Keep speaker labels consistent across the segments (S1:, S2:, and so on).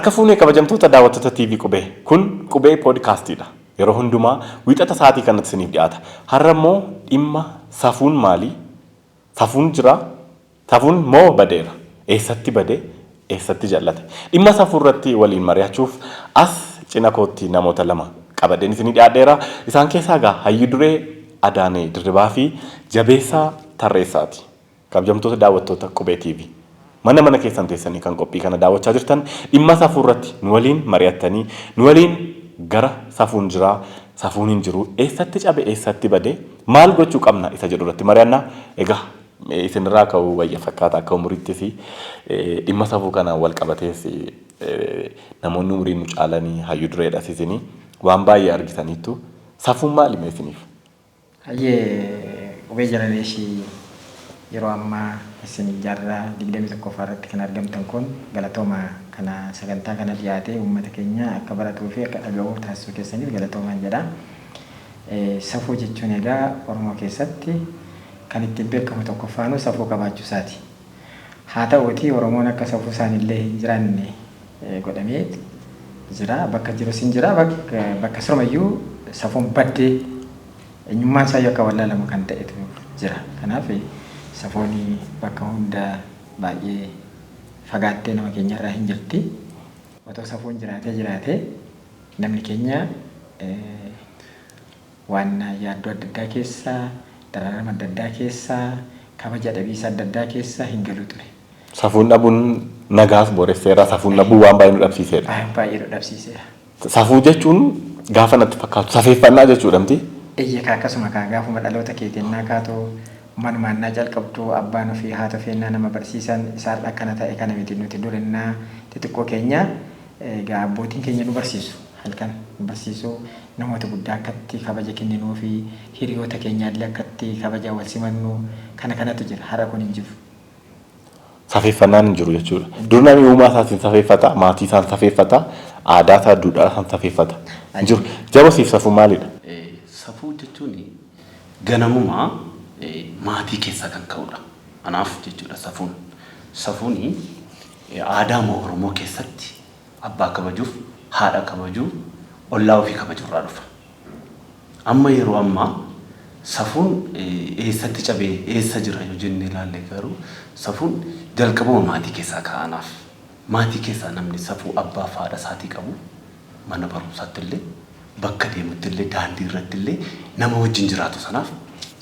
S1: Harka fuunee kabajamtoota daawwattoota TV Qubee. Kun Qubee Poodkaastiidha. Yeroo hundumaa Wiixata sa'aatii kanatti isiniif dhiyaata. Har'a immoo dhimma safuun maali? Safuun jiraa? Safuun moo badeera? Eessatti bade? Eessatti jallate? Dhimma safuu irratti waliin mari'achuuf as cina kootti namoota lama qabadheen isinii dhiyaadheera. Isaan keessaa egaa Hayyu Duree Adaanee Dirribaa fi Jabeessaa Tarreessaati. Kabajamtoota daawwattoota Qubee TV. Mana mana keessan teessanii kan qophii kana daawwachaa jirtan dhimma safuu irratti nu waliin mari'attanii nu waliin gara safuun jiraa, safuun hin jiru, eessatti cabe, eessatti bade, maal gochuu qabna isa jedhu irratti mari'anna. Egaa isinirraa ka'uu wayya fakkaata akka umuriittis dhimma safuu kanaan wal qabatees namoonni umuriin nu caalanii hayyu dureedhas isinii waan baay'ee argitaniittu. Safuun maali mee isiniif?
S2: Hayyee Qubee Generation yeroo ammaa isin jaarraa 21ffaa irratti kan argamtan kun galatooma kana sagantaa kana dhiyaatee uummata keenya akka baratuu fi akka dhaga'u taasisuu keessaniif galatoomaan jedha. Safuu jechuun egaa Oromoo keessatti kan ittiin beekamu tokkoffaanuu safuu qabaachuu isaati. Haa ta'uutii Oromoon akka safuu isaanillee hin jiraanne godhamee jira. Bakka jirus hin jira. Bakka sirumayyuu safuun baddee eenyummaan isaayyuu akka wallaalamu kan ta'etu jira. Kanaaf safuun bakka hunda baay'ee fagaattee nama keenyarraa hin jirti. Otoo safuun jiraatee jiraatee namni keenya waan yaaddoo adda addaa keessa, dararama adda addaa keessa, kabaja dhabiisa adda addaa keessa hin galu ture.
S1: Safuun dhabuun nagaas booresseera, safuun dhabuun waan baay'ee nu dhabsiiseera.
S2: Waan baay'ee nu dhabsiiseera.
S1: Safuu jechuun gaafa natti fakkaatu safeeffannaa jechuudha miti?
S2: Eyyee kaa akkasuma kaa gaafuma dhaloota keeti ennaa kaatu manumaa ennaa jalqabdu abbaan ofii haati ofii ennaa nama barsiisan isa har'a akkana ta'e kana miti nuti dur ennaa xixiqqoo keenya egaa abbootiin keenya nu barsiisu halkan nu barsiisu namoota guddaa akkatti kabaja kenninuufi hiriyoota keenyaallee akkatti kabajaan wal simannu kana kanatu jira har'a kun hin jiru.
S1: Safeeffannaan hin jiru jechuudha. Dur namni uumaa isaatiin safeeffata, maatii isaan safeeffata, aadaa isaa, duudhaa isaan safeeffata. Hin jiru. Jabo siif safuun maalidha?
S3: Safuu jechuun ganamuma maatii keessaa kan ka'udha. Anaaf jechuudha safuun. Safuun aadaama Oromoo keessatti abbaa kabajuuf, haadha kabajuu, ollaa ofii kabajuurraa dhufa. Amma yeroo ammaa safuun eessatti cabe, eessa jira yoo jennee ilaalle garuu safuun jalqabuma maatii keessaa ka'a anaaf. Maatii keessaa namni safuu abbaaf haadha isaatii qabu mana barumsaatti illee, bakka deemutti illee, daandii irratti illee nama wajjin jiraatu sanaaf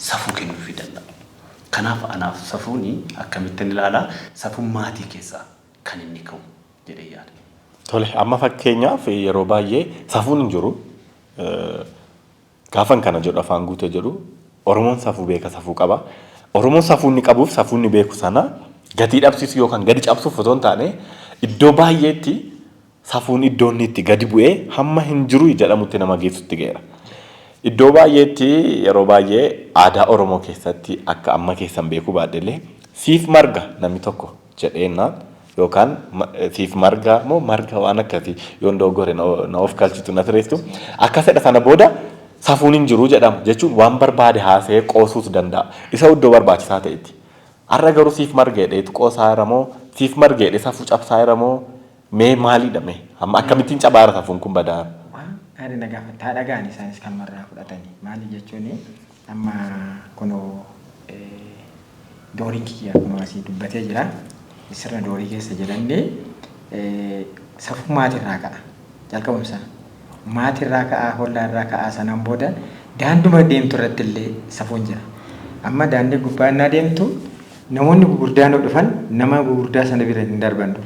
S3: safuu kennuufii danda'a. Kanaaf anaaf safuun akkamittin ilaala? Safuun maatii keessaa kan inni ka'u jedheen yaada.
S1: Tole, amma fakkeenyaaf yeroo baay'ee safuun hin jiru. Gaafan kana jedhu afaan guutee jedhu Oromoon safuu beeka safuu qaba. Oromoon safuu inni qabuuf safuu inni beeku sana gatii dhabsiisuu yookaan gadi cabsuuf otoo hin taane iddoo baay'eetti safuun iddoo inni itti gadi bu'ee hamma hin jiru jedhamutti nama geessutti ga'eera. Iddoo baay'eetti yeroo baay'ee aadaa Oromoo keessatti akka amma keessan beekuu baadhellee siif marga namni tokko jedheennaan yookaan siif marga moo marga waan akkasii yoon dogoggore na of kalchitu na sireessitu akkasidha sana booda safuun hin jiru jedhama jechuun waan barbaade haasa'ee qoosuus danda'a isa iddoo barbaachisaa ta'etti. Har'a garuu siif marga jedheetu qoosaa jira moo siif marga jedhee safuu cabsaa jira moo mee maaliidha mee amma akkamittiin cabaa jira safuun kun badaa jira.
S2: Waan gaarii na gaafatte haa dhaga'ani isaanis kanumarraa fudhatanii maali jechuun amma kunoo Dooriin kiyya kunoo asii dubbatee jira. Sirna doorii keessa jiranni safuu maatirraa ka'a. Jalqabumsa maatirraa ka'a, hollaarraa ka'a sanaan booda daanduma deemtu irratti illee safuun jira. Amma daandii gubbaa innaa deemtu namoonni gugurdaan yoo dhufan nama gugurdaa sana bira hin darban dur.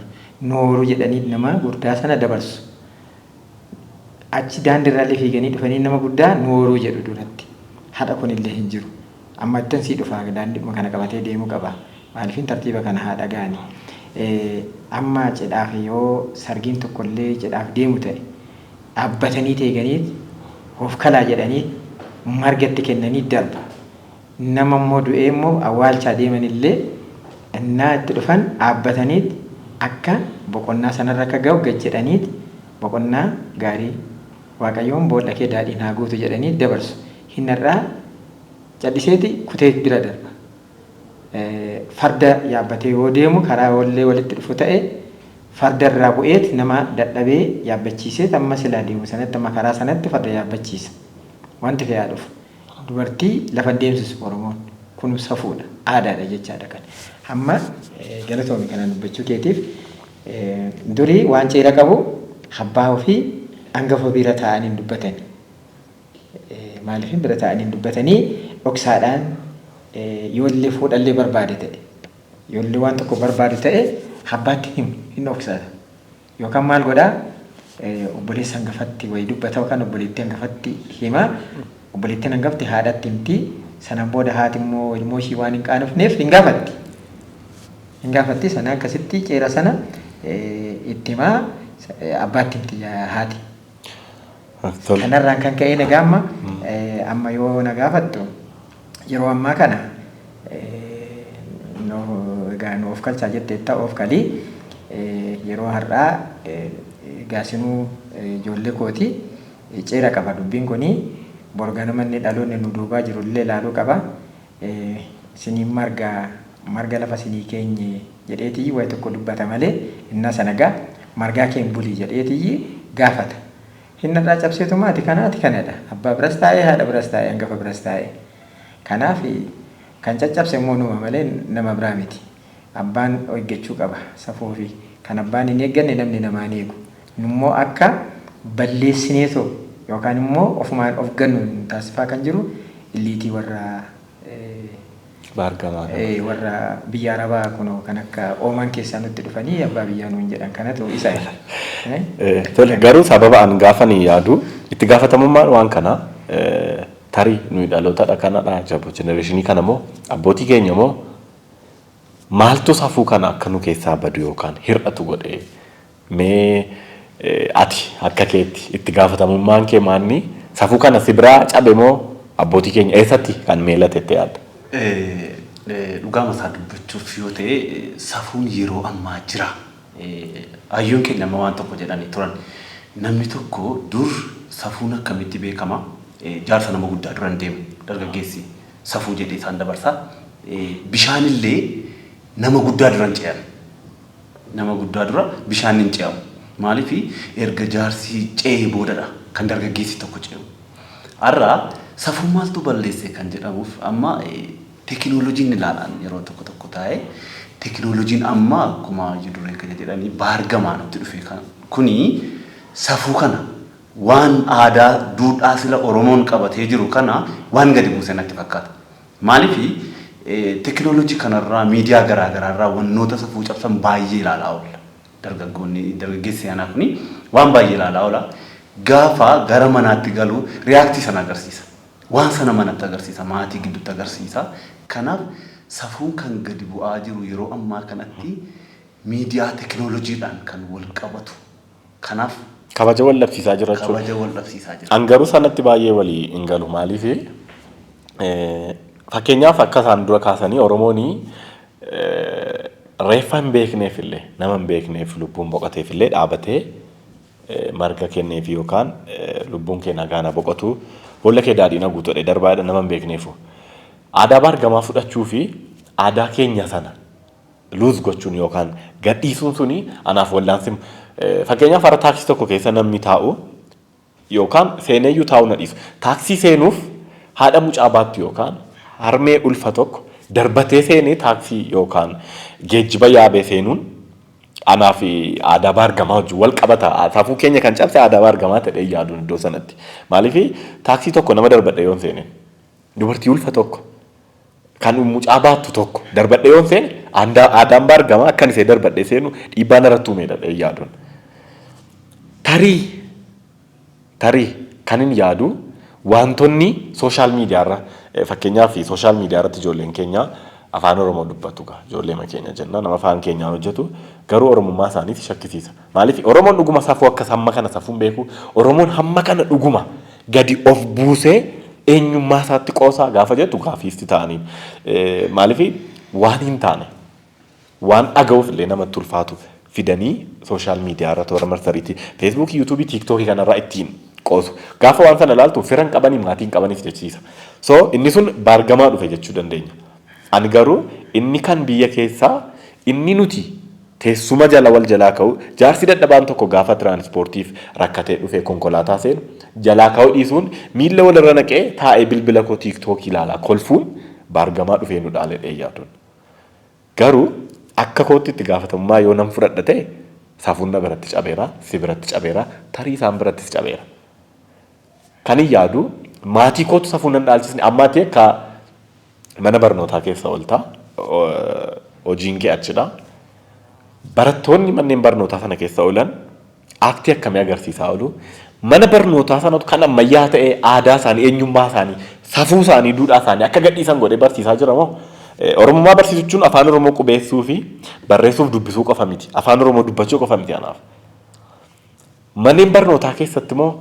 S2: Nooruu jedhanii nama gurdaa sana dabarsu. Achi daandiirraallee fiiganii dhufanii nama guddaa nooruu jedhu duratti. Har'a kunillee hin jiru. Amma ittan sii dhufa daandiidhuma kana qabatee deemuu qaba. Maaliifin tartiiba kana haa dhaga'ani. Amma cidhaaf yoo sargiin tokkollee cidhaaf deemu ta'e dhaabbatanii eeganiit hoofkalaa jedhanii marga itti kennanii darbu. Nama immoo du'ee immoo awwaalchaa deemanillee innaa itti dhufan dhaabbataniit akka boqonnaa sanarra akka ga'u gad jedhaniit boqonnaa gaarii Waaqayyoon boolla kee daadhiin haa guutu jedhanii dabarsu. Hin har'aa calliseeti kutee bira darba. Farda yaabbatee yoo deemu karaa yoollee walitti dhufu ta'e Farda irraa bu'eet nama dadhabee yaabbachiiseet amma silaa deemu sanatti, amma karaa sanatti farda yaabbachiisa. Wanti fe'aa dhufu. Dubartii lafa deemsisu Oromoon. Kun safuudha. Aadaadha jechaadha kan. Amma galatoomi kanaan dubbachuu keetiif, durii waan ceera qabu abbaa ofii hangafa bira taa'anii hin dubbatani. Maaliif bira taa'anii hin dubbatanii? Dhoksaadhaan yoollee fuudhallee barbaade ta'e, yoollee waan tokko barbaadu ta'e, abbaatti himu, hin dhoksata. Yookaan maal godhaa? Obboleessa hangafatti wayii dubbata yookaan obboleettii hangafatti hima. Obboleettiin hangafti haadhatti himti. Sanaan booda haati immoo ilmoo ishii waan hin qaanofneef hin gaafatti. Hin gaafatti, sana akkasitti ceera sana itti himaa, abbaatti himti haati. Kanarraan kan ka'e egaa amma yoo na gaafattu, yeroo ammaa kana egaa nu of kalchaa jetteetta, of kalii. Yeroo har'aa egaa sinuu ijoollee kooti ceera qaba dubbiin kuni, borganuma inni dhaloonni nu duubaa jiru illee ilaaluu qaba. Siniin marga lafa sinii keenye jedheetii wayi tokko dubbata malee, innaa sana gaa margaa keen bulii jedheetii gaafata. Inni irraa cabseetu ati kana, ati kanadha. Abbaa biras taa'ee, haadha biras taa'ee, hangafa biras taa'ee. Kanaaf kan caccabse immoo numa malee nama biraa miti. Abbaan eeggachuu qaba safuu fi kan abbaan hin eegganne namni namaa hin eegu. Nummoo akka balleessineetoo yookaan immoo ofumaan of gannu taasifaa kan jiru illiitii warra
S1: Baargamaa.
S2: Warra biyya Arabaa kunoo kan akka Oomaan keessaa nutti dhufanii abbaa biyyaa nuun jedhan kanatu isa.
S1: Tole, garuu sababa an gaafanii yaadu itti gaafatamummaan waan kanaa tarii nuyi dhalootadha kanadha jabu generation kana moo abbootii keenya moo, maaltu safuu kana akka nu keessaa badu yookaan hir'atu godhee? Mee ati akka keetti itti gaafatamummaan kee maanni? Safuu kana si biraa cabe moo abbootii keenya, eessatti kan meelate itti yaadda?
S3: Dhugaama isaa dubbachuuf yoo ta'e, safuun yeroo ammaa jira. Hayyuun keenya amma waan tokko jedhanii turan. Namni tokko dur safuun akkamitti beekama? Jaarsa nama guddaa duran deemu dargaggeessi safuu jedhee isaan dabarsa. Bishaanillee nama guddaa duran ce'an. Nama guddaa dura bishaan hin ce'amu. Maaliif? Erga jaarsi ce'ee boodadha kan dargaggeessi tokko ce'u. Har'a safuu maaltu balleesse kan jedhamuuf, amma teekinooloojiin ilaalaan yeroo tokko tokko taa'ee, teekinooloojiin amma akkuma dureen keenya jedhanii baargamaa nutti dhufe kuni safuu kana, waan aadaa duudhaa sila Oromoon qabatee jiru kana waan gadi buuse natti fakkaata. Maaliif? Teekinooloojii kanarraa, miidiyaa garaa garaarraa wannoota safuu cabsan baay'ee ilaalaa oolla. Dargaggoonni, dargaggeessi aanaa kuni waan baay'ee ilaalaa oola. Gaafa gara manaatti galu react sana agarsiisa. Waan sana manatti agarsiisa, maatii gidduutti agarsiisa. Kanaaf safuun kan gadi bu'aa jiru yeroo ammaa kanatti miidiyaa teekinooloojiidhaan kan wal qabatu. Kanaaf
S1: Kabaja wal dhabsiisaa jira jechuudha.
S3: Kabaja wal dhabsiisaa jira.
S1: An garuu sanatti baay'ee walii hin galu. Maaliif? Fakkeenyaaf akka isaan dura kaasanii, Oromoon reeffa hin beekneef illee, nama hin beekneef, lubbuun boqoteef illee dhaabatee marga kenneef yookaan lubbuun kee nagaan boqotu, boolla kee daadhiin haguutu darbaadha nama hin beekneefu. Aadaa baargamaa fudhachuu fi aadaa keenya sana lose gochuun yookaan gadhiisuun suni anaaf wallaansi. Fakkeenyaaf hara taaksii tokko keessa namni taa'u yookaan seeneeyyuu taa'uu na dhiisu. Taaksii seenuuf haadha mucaa baattu yookaan harmee ulfa tokko darbatee seenee taaksii yookaan geejjiba yaabee seenuun anaaf aadaa baargamaa wajjin wal qabata. Safuu keenya kan cabse aadaa baargamaa ta'ee yaaduun iddoo sanatti. Maaliif? Taaksii tokko nama darbadhe yoon seene, dubartii ulfa tokko kan mucaa baattu tokko darbadhe yoon seene, aadaan baargamaa akkan isee darbadhee seenu dhiibbaa narratti uumeedha yaaduun. Tarii kan hin yaadu wantoonni social media irra, fakkeenyaaf social media irratti ijoolleen keenya afaan Oromoo dubbatu gaa, ijoollee keenya jenna, nama afaan keenyaan hojjetu, garuu Oromummaa isaaniif shakkisiisa. Maaliif? Oromoon dhuguma safuu akkas hamma kana safuun beeku, Oromoon hamma kana dhuguma gadi of buusee eenyummaa isaatti qoosaa gaafa jettu gaafiisti ta'anii. Maaliif? Waan hin taane, waan dhaga'uuf illee namatti ulfaatu fidanii social media irra, toora marsariitii Feesbuukii, Yuutuubii, Tiiktookii kanarraa ittiin qoosu. Gaafa waan sana ilaaltu firan qabanii maatiin qabaniif jechiisa. So inni sun baargamaa dhufe jechuu dandeenya. Ani garuu inni kan biyya keessaa inni nuti Teessuma jala wal jalaa ka'u, jaarsi dadhabaan tokko gaafa tiraanspoortiif rakkatee dhufee konkolaataa seenu jalaa ka'uu dhiisuun miilla walirra naqee taa'ee bilbila koo TikTokii ilaalaa kolfuun baargamaa dhufee nu dhaalee yaaduun. Garuu akka kootti itti gaafatamummaa yoo nan fudhadha ta'e safuun na biratti cabeera, si biratti cabeera, tarii isaan birattis cabeera. Kan hin yaadu maatii kootu safuu nan dhaalchisne. Ammaatti akka mana barnootaa keessa ooltaa, hojiin kee achidha. Barattoonni manneen barnootaa sana keessa oolan act akkamii agarsiisaa oolu? Mana barnootaa sanatu kan ammayyaa ta'e aadaa isaanii, eenyummaa isaanii, safuu isaanii, duudhaa isaanii akka gadhiisan godhee barsiisaa jira moo? Oromummaa barsiisuu jechuun afaan Oromoo qubeessuu fi barreessuuf dubbisuu qofa miti. Afaan Oromoo dubbachuu qofa miti anaaf. Manneen barnootaa keessatti moo,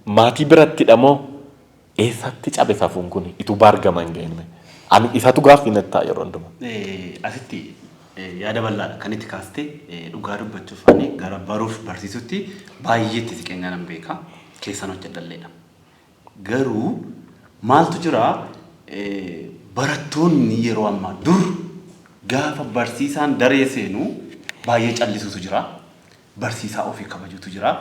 S1: maatii birattidha moo, eessatti cabe safuun kun ituu baargama hin ga'in? Ani isatu gaaffii natti ta'a yeroo hundumaa.
S3: Asitti yaada bal'aadha kan itti kaaste. Dhugaa dubbachuuf ani gara baruuf barsiisutti baay'ee itti siqeenya nan beeka, keessan hojjedhalleedha. Garuu maaltu jira, barattoonni yeroo ammaa dur gaafa barsiisaan daree seenu baay'ee callisuutu jira. Barsiisaa ofii kabajuutu jira.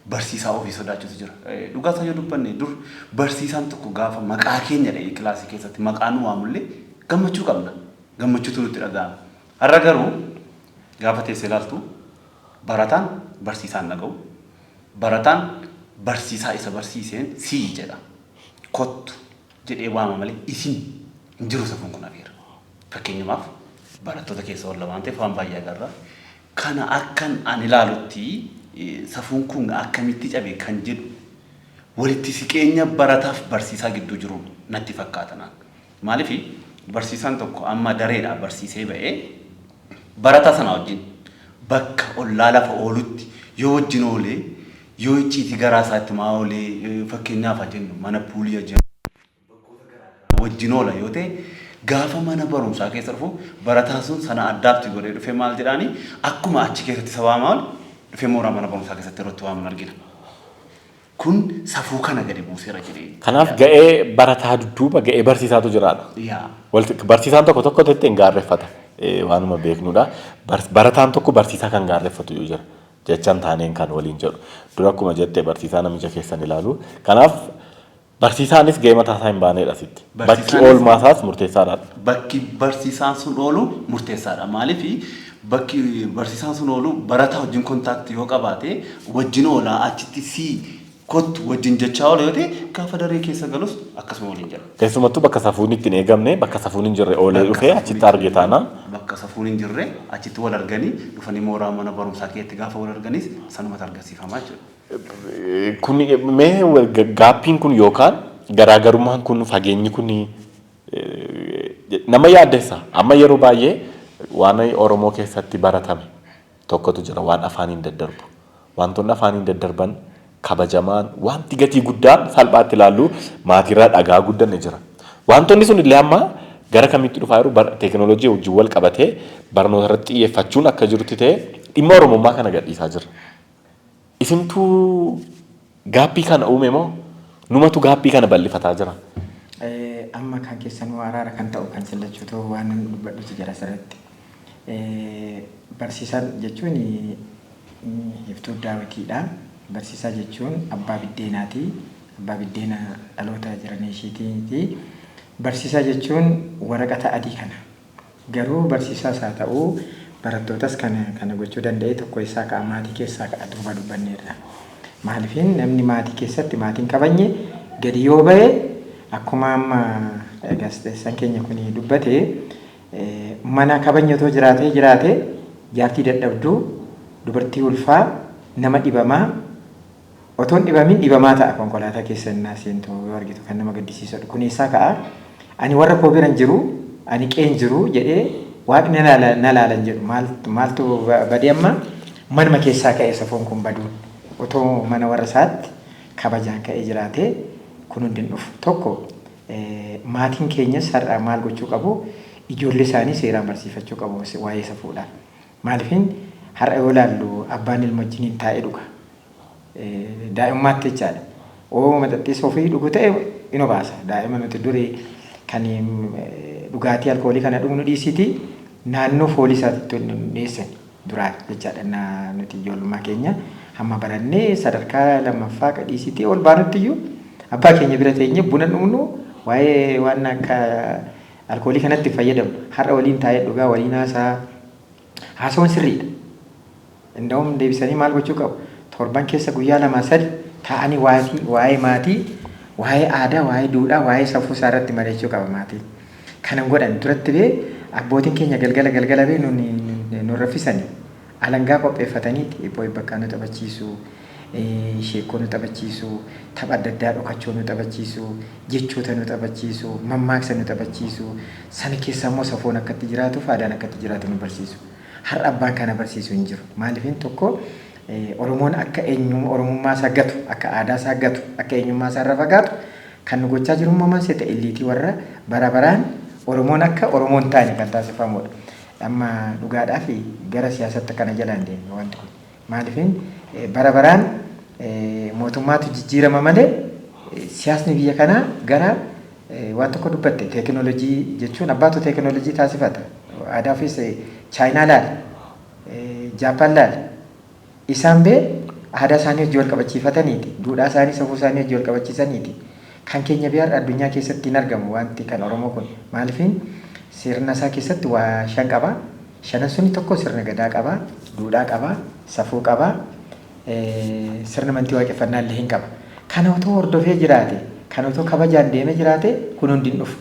S3: Barsiisaa ofii sodaachuutu jira. Dhugaa isaa yoo dubbanne, dur barsiisaan tokko gaafa maqaa keenya dha'ee kilaasii keessatti maqaa nu waamullee gammachuu qabna. Gammachuutu nutti dhaga'ama. Har'a garuu gaafa teessee ilaaltu barataan barsiisaan dhaga'u. Barataan barsiisaa isa barsiiseen sii jedha. Kottu jedhee waama malee isin hin jiru, safuun kun hafeera. Fakkeenyumaaf barattoota keessa oolla waan ta'eef waan baay'ee agarra. Kana akkan an ilaalutti safuun kun akkamitti cabe kan jedhu walitti siqeenya barataaf barsiisaa gidduu jiru natti fakkaata naan. Maaliif, barsiisaan tokko amma dareedhaa barsiisee ba'ee barataa sana wajjin bakka ollaa lafa oolutti yoo wajjin oolee, yoo icciitii garaa isaatti maa oolee, fakkeenyaaf haa jennu mana puulii haa jennu, wajjin oola yoo ta'e, gaafa mana barumsaa keessa dhufu barataan sun sana addaatti godhee dhufee maal jedhaani, akkuma achi keessatti isa waamaa oole dhufee mooraa mana barumsaa keessatti yeroo itti waaman argina. Kun safuu kana gadi buuseera jedhee.
S1: Kanaaf ga'ee barataa dudduuba ga'ee barsiisaatu jiraadha.
S3: Yaa.
S1: Barsiisaan tokko tokko itti hin gaarreeffata. Waanuma beeknudha. Barataan tokko barsiisaa kan gaarreeffatu iyyuu jira. Jechaan taaneen kan waliin jedhu. Dura akkuma jette barsiisaa namicha keessan ilaalu. Kanaaf barsiisaanis ga'ee mataa isaa hin baanedha asitti. Bakki oolmaa isaas murteessaadha.
S3: Bakki barsiisaan sun oolu murteessaadha. Maaliif, bakki barsiisaan sun oolu barataa wajjin contact yoo qabaate, wajjin oolaa, achitti sii kottu wajjin jechaa oola yoo ta'e, gaafa daree keessa galus akkasuma waliin jira.
S1: Keessumattuu bakka safuun itti hin eegamne, bakka safuun hin jirre oolee dhufee achitti arge taana.
S3: Bakka safuun hin jirre achitti wal arganii dhufanii mooraa mana barumsaa keessatti gaafa wal arganis sanumatti argisiifamaa jechuudha.
S1: Kun mee gapiin kun yookaan garaagarummaan kun, fageenyi kun nama yaaddessa. Amma yeroo baay'ee waan Oromoo keessatti baratame tokkotu jira, waan afaaniin daddarbu. Wantoonni afaaniin daddarban kabajamaan, wanti gatii guddaan salphaatti ilaallu maatiirraa dhagaa guddanne jira. Wantoonni sun illee amma gara kamitti dhufaa jiru? Teekinooloojii wajjin wal qabatee barnoota irratti xiyyeeffachuun akka jirutti ta'e dhimma Oromummaa kana gadhiisaa jira. Isintuu gapii kana uume moo numatu gapii kana bal'ifataa jira?
S2: Amma kan keessanuu araara kan ta'u kan sillachuutu waan dubbadhutu jira asirratti. Barsiisaan jechuun iftuu daawwitiidha. Barsiisaa jechuun abbaa biddeenaati. Abbaa biddeena dhaloota jiranii ishiitiiti. Barsiisaa jechuun waraqata adii kana. Garuu barsiisaas haa ta'uu, barattootas kana kana gochuu danda'e tokko isaa ka'a, maatii keessaa ka'a, duuba dubbanneerra. Maaliifin namni maatii keessatti maatiin kabajne gadi yoo ba'e, akkuma amma gaazexeessaan keenya kun dubbate, mana kabajne otoo jiraatee jiraate, jaartii dadhabduu, dubartii ulfaa, nama dhibamaa otoo hin dhibamin dhibamaa ta'a konkolaataa keessa innaa seentu yoo argitu kan nama gaddisiisudha. Kun eessaa ka'a? Ani warra koo bira hin jiru, ani qe'een jiru jedhee waaqni na laalan jedhu maaltu badee? Amma manuma keessaa ka'e safuun kun baduun. Otoo mana warra isaatti kabajaan ka'ee jiraate kun hundi hin dhufu. Tokko, maatiin keenyas har'a maal gochuu qabu? Ijoollee isaanii seeraan barsiifachuu qabu waa'ee safuudhaan. Maaliifin, har'a yoo ilaallu abbaan ilma wajjiniin taa'ee dhuga. Daa'imummaatti jechaadha. Oo maxaxxiis ofii dhugu ta'e in obaasa. Daa'ima nuti durii kan dhugaatii alkoolii kana dhugnu dhiisiiti naannoo foolii isaatitti hin dhiyeessan. Duraa jechaadha nuti ijoollummaa keenya hamma barannee sadarkaa lammaffaa qadhiisitee ol baanutti iyyuu abbaa keenya bira teenyee buna dhugnu, waa'ee waan akka alkoolii kanatti fayyadamu. Har'a waliin taa'ee dhugaa, waliin haasaa, haasawwan sirriidha. Inda'uun deebisanii maal gochuu qabu? Torban keessa guyyaa lama sadi taa'anii waa'ee maatii, waa'ee aadaa, waa'ee duudhaa, waa'ee safuu isaa irratti mari'achuu qaba maatiin. Kanan godhan duratti bee abbootiin keenya galgala galgala bee nun raffisanii alangaa qopheeffataniiti hibboo bakkaa nu taphachiisu, sheekkoo nu taphachiisu, tapha adda addaa dhokachuu nu taphachiisu, jechoota nu taphachiisu, mammaaksa nu taphachiisu. Sana keessa immoo safuun akkatti jiraatuuf aadaan akkatti jiraatu nu barsiisu. Har'a abbaan kana barsiisu hin jiru. Maaliifin tokko Oromoon akka eenyummaa Oromummaa isaa gatu, akka aadaa isaa gatu, akka eenyummaa isaa irra fagaatu kan nu gochaa jiru immoo maal seeta illiitii warra bara baraan Oromoon akka Oromoon taane kan taasifamudha. Amma dhugaadhaa fi gara siyaasatti kana jalaan deemne wanti kun. Maaliifin bara baraan mootummaatu jijjiirama malee siyaasni biyya kanaa gara waan tokko dubbatte, teekinooloojii jechuun abbaatu teekinooloojii taasifata. Aadaa ofiis Chaayinaa laala, Jaappaan laala. Isaan bee aadaa isaanii hojii wal qabachiifataniiti. Duudhaa isaanii, safuu isaanii hojii wal qabachiisaniiti. Kan keenya biyya addunyaa keessatti hin argamu wanti kan Oromoo kun. Maaliifin sirna isaa keessatti waa shan qaba. Shanan suni tokko sirna gadaa qaba, duudhaa qaba, safuu qaba, sirna amantii waaqeffannaa illee hin qaba. Kana otoo hordofee jiraate, kan otoo kabajaan deemee jiraate kun hundi hin dhufu.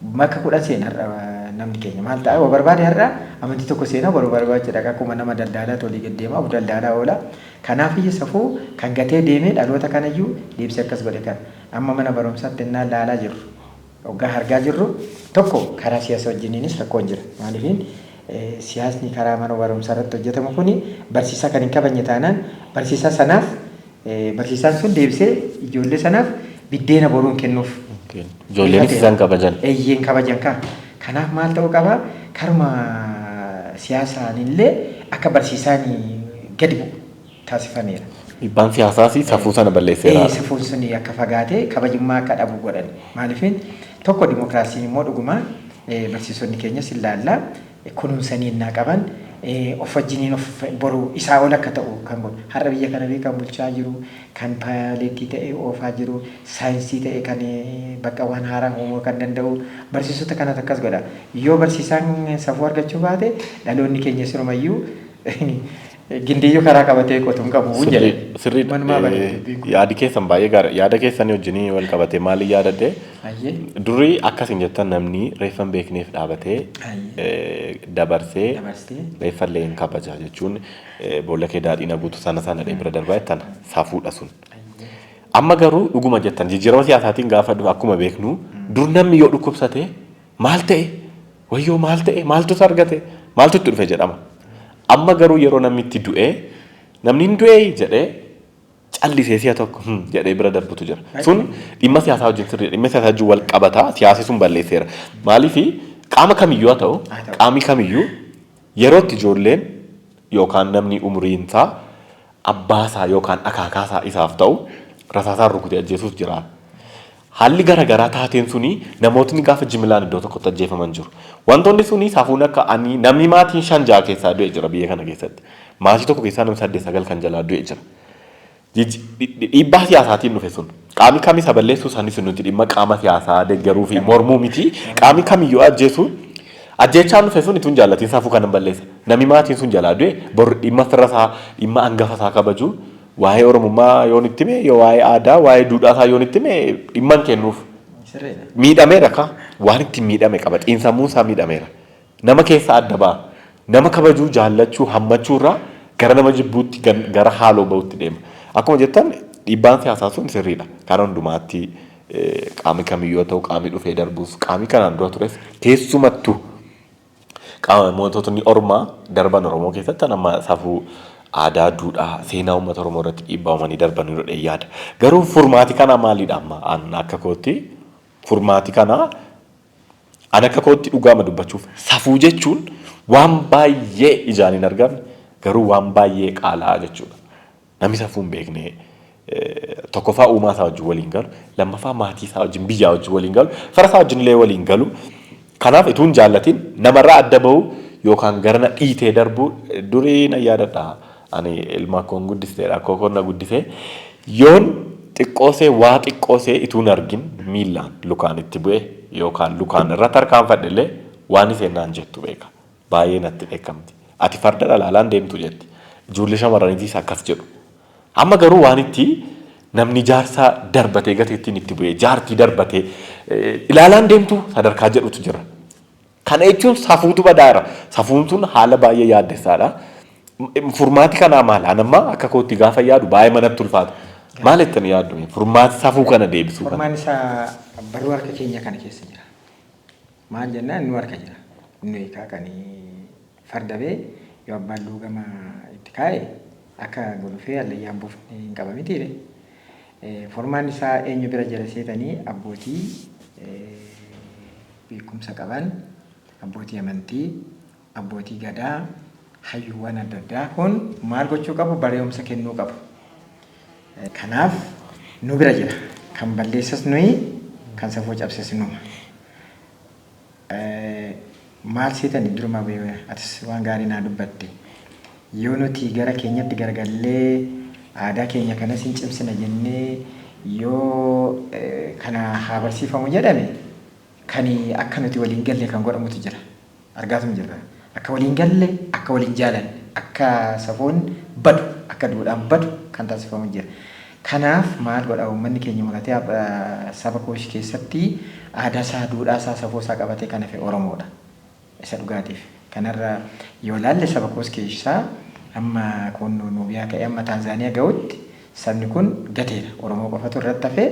S2: Bakka 10 seena har'a namni keenya. Maal ta'a? Yoo barbaade har'a amantii tokko seenaa, boru barbaade dhaqa, akkuma nama daldaalaa tolii gad deema, of daldaalaa oola. Kanaaf iyya safuu kan gatee deemee dhaloota kanayyuu deebisee akkas godhe kana. Amma mana barumsaatti innaa ilaalaa jirru, hoggaa argaa jirru, tokko karaa siyaasa wajjiniinis rakkoon jira. Maaliifin siyaasni karaa mana barumsaa irratti hojjetamu kuni barsiisaa kan hin kabajne taanaan barsiisaa sanaaf barsiisaan sun deebisee ijoollee sanaaf biddeena boruun kennuuf.
S1: Ijoolleenis isaan kabajan.
S2: Eeyyeen kabajan kaa. Kanaaf maal ta'uu qaba? Karuma siyaasaan illee akka barsiisaan gadi bu'u taasifameera.
S1: Dhiibbaan siyaasaas safuu sana balleesseera.
S2: Safuun sun akka fagaatee kabajummaa akka dhabu godhan. Maaliifin tokko dimokiraasiin immoo dhuguma barsiisonni keenyas ilaalla kunuunsanii innaa qaban of wajjiniin of boru isaa ol akka ta'u kan godhu. Har'a biyya kana kan bulchaa jiru, kan paayileetii ta'e oofaa jiru, saayinsii ta'e kan bakka waan haaraa uumuu kan danda'u barsiisota kanatu akkas godha. Yoo barsiisaan safuu argachuu baate dhaloonni keenya sirumayyuu gindiyyuu karaa qabatee qotu hin qabu jedhe.
S1: Sirrii.
S2: Manumaa bane dubbiin kun.
S1: Yaadi keessan baay'ee gaarii. Yaada keessanii wajjin wal qabatee maaliin yaadadhe?
S2: Ayyee.
S1: Durii akkasin jettan namni reeffa hin beekneef dhaabatee dabarsee
S2: Dabarsee.
S1: reeffa illee hin kabaja jechuun boolla kee daadhii na guutu sana sana bira darbaa jettan safuudha sun. Amma garuu dhuguma jettan jijjiirama siyaasaatiin gaafa dhufu akkuma beeknu dur namni yoo dhukkubsate maal ta'e, wayyoo maal ta'e, maaltu isa argate, maaltu itti dhufe jedhama. Amma garuu yeroo namni itti du'ee namni hin du'ee jedhee callisee si'a tokko jedhee bira darbutu jira. Sun dhimma siyaasaa wajjin sirrii dhimma siyaasaa wajjin wal qabata, siyaasi sun balleesseera. Maaliif qaama kamiyyuu haa ta'u
S2: Haa ta'u.
S1: Qaamni kamiyyuu yerootti ijoolleen yookaan namni umriinsaa abbaasaa yookaan akaakaasaa isaaf ta'u rasaasaan rukutee ajjeesuuf jira. Haalli garaagaraa taateen suni namootni gaafa jimlaan iddoo tokkotti ajjeefaman jiru. Wantoonni suni safuun akka ani namni maatiin shan ja'a keessaa du'e jira biyya kana keessatti. Maatii tokko keessaa namni saddeet sagal kan jalaa du'e jira. Dhiibbaa siyaasaatiin dhufe sun. Qaamni kamis balleessuu isaanii sun nuti dhimma qaama siyaasaa deeggaruu fi mormuu miti. Qaamni kamiyyuu ajjeesu ajjeechaan dhufe sun itun jaallatiin safuu kanan balleessa. Namni maatiin sun jalaa du'e bor dhimma fira isaa, dhimma hangafa isaa kabaju, waa'ee Oromummaa yoon itti hime, yoo waa'ee aadaa, waa'ee duudhaa isaa yoon itti hime dhimma hin kennuuf.
S2: Sirriidha.
S1: Miidhameera ka waan ittiin miidhame qaba, xiinsammuun isaa miidhameera. Nama keessa adda ba'a. Nama kabajuu, jaallachuu, hammachuu irraa gara nama jibbuutti, gara haaloo bahutti deema. Akkuma jettan dhiibbaan siyaasaa sun sirriidha. Karaa hundumaatti qaamni kamiyyuu haa ta'u, qaamni dhufee darbus, qaamni kanaan dura tures, keessumattuu qaama moototni ormaa darban Oromoo keessatti amma safuu, aadaa, duudhaa, seenaa uummata Oromoo irratti dhiibbaa uumanii darban jedhee yaada. Garuu furmaati kana maalidha amma an akka kootti furmaati kana an akka kootti dhugaama dubbachuuf safuu jechuun waan baay'ee ijaan hin argamne garuu waan baay'ee qaala'aa jechuudha. Namni safuu hin beekne tokkoffaa uumaa isaa wajjin waliin galu, lammaffaa maatii isaa wajjin, biyyaa wajjin waliin galu, fira isaa wajjin illee waliin galu. Kanaaf utuu hin jaallatin namarraa adda bahu yookaan garana dhiitee darbuu durii na yaadadha. Ani ilma koon guddisteedha. Akkoo koon na guddisee yoon xiqqoosee waa xiqqoosee ituun argin miillaan lukaan itti bu'e yookaan lukaan irra tarkaanfadhe illee waan isheen naan jettu beeka. Baay'ee natti dheekkamti. Ati farda dhalaalaan deemtu jetti. Ijoollee shamarraniitis akkas jedhu. Amma garuu waan itti namni jaarsaa darbatee gateettiin itti bu'ee jaartii darbatee ilaalaan deemtu sadarkaa jedhutu jira. Kana jechuun safuutu badaara. Safuun sun haala baay'ee yaaddessaadha. Furmaati kanaa maal? Ani amma akka kootti gaafa yaadu baay'ee manatti ulfaata. Maal jettanii yaaddu? Furmaati safuu kana deebisuu kana.
S2: Furmaan isaa barruu harka keenya kana keessa jira. Maal jennaan nu harka jira. Nu eegaa kan farda bee yoo abbaan luugama itti kaa'e akka golfee hallayyaan buufne hin qaba mitiire. Furmaan isaa eenyu bira jira seetanii abbootii beekumsa qaban, abbootii amantii, abbootii gadaa, hayyuuwwan adda addaa kun maal gochuu qabu? Barumsa kennuu qabu. Kanaaf nu bira jira. Kan balleessas nuyi, kan safuu cabses numa. Maal seetanii duruma atis waan gaarii naa dubbatte. Yoo nuti gara keenyatti garagallee aadaa keenya kanas hin cimsina jennee yoo kana haa barsiifamu jedhame kan akka nuti waliin galle kan godhamutu jira. Argaatuma jirra. Akka waliin galle, akka waliin jaalanne, akka safuun badu, akka duudhaan badu kan taasifamu jira. Kanaaf maal godha uummanni keenya muratee saba Kuush keessatti aadaa isaa, duudhaa isaa, safuu isaa qabatee kan hafe Oromoodha. Isa dhugaatiif. Kanarra yoo ilaalle saba Kuush keessaa amma kun Nuubiyaa ka'ee amma Taanzaaniyaa ga'utti sabni kun gateera. Oromoo qofatu irratti hafee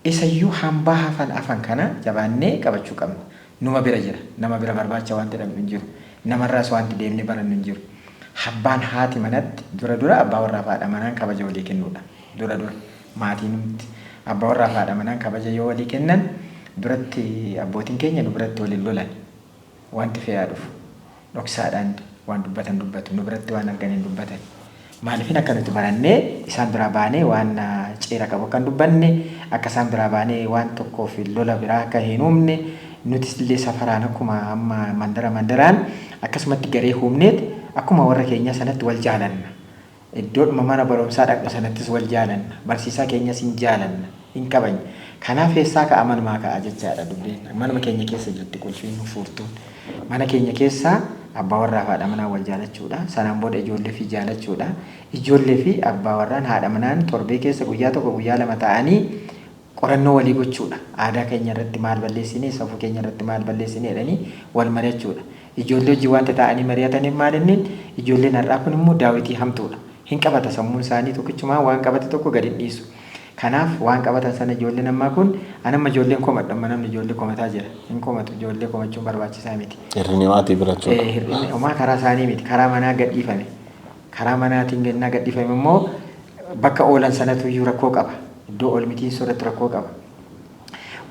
S2: isayyuu hambaa hafan hafan kana jabaannee qabachuu qabna. Numa bira jira. Nama bira barbaacha wanti dhabnu hin jiru. Namarraas wanti deemnee barannu hin jiru. Abbaan haati manatti dura dura abbaa warraa fi haadha manaan kabaja walii kennuudha. Dura dura maatiin abbaa warraa fi haadha manaan kabaja yoo walii kennan duratti abbootiin keenya nu biratti waliin lolan. Wanti fe'aa dhufu dhoksaadhaan waan dubbatan dubbatu nu biratti waan argan hin dubbatan. Maaliifin akka nuti barannee isaan biraa baanee waan ceera qabu akka hin dubbanne akka isaan biraa baanee waan tokkoof lola biraa akka hin uumne nutis illee safaraan akkuma amma mandara mandaraan akkasumatti garee uumneet akkuma warra keenyaa sanatti wal jaalanna. Iddoodhuma mana barumsaa dhaqnu sanattis wal jaalanna. Barsiisaa keenyas hin jaalanna. Hin kabajna. Kanaaf eessaa ka'a manumaa ka'a jechaadha dubbiin. Manuma keenya keessa jirti qulfiin furtuun. Mana keenya keessaa abbaa warraa fi haadha manaa wal jaalachuudha. Sanaan booda ijoollee fi jaalachuudha. Ijoollee fi abbaa warraan haadha manaan torbee keessa guyyaa tokko guyyaa lama ta'anii qorannoo walii gochuudha. Aadaa keenya irratti maal balleessine, safuu keenya irratti maal balleessine jedhanii wal mari'achuudha. Ijoollee hojii wanta ta'anii mari'ataniif maal inni ijoolleen har'aa kun immoo daawitii hamtuudha. Hin qabata sammuun isaanii tokkichumaa waan qabate tokko gadi hin dhiisu. Kanaaf waan qabatan sana ijoolleen ammaa kun anamma ijoolleen komadha amma namni ijoollee komataa jira. Hin komatu ijoollee komachuun barbaachisaa miti.
S1: Hir'inni maatii bira jechuudha.
S2: Hir'inni homaa karaa isaanii miti karaa manaa gadhiifame. Karaa manaatiin gannaa gadhiifame immoo bakka oolan sanatu iyyuu rakkoo qaba. Iddoo oolmitiin sooratu rakkoo qaba.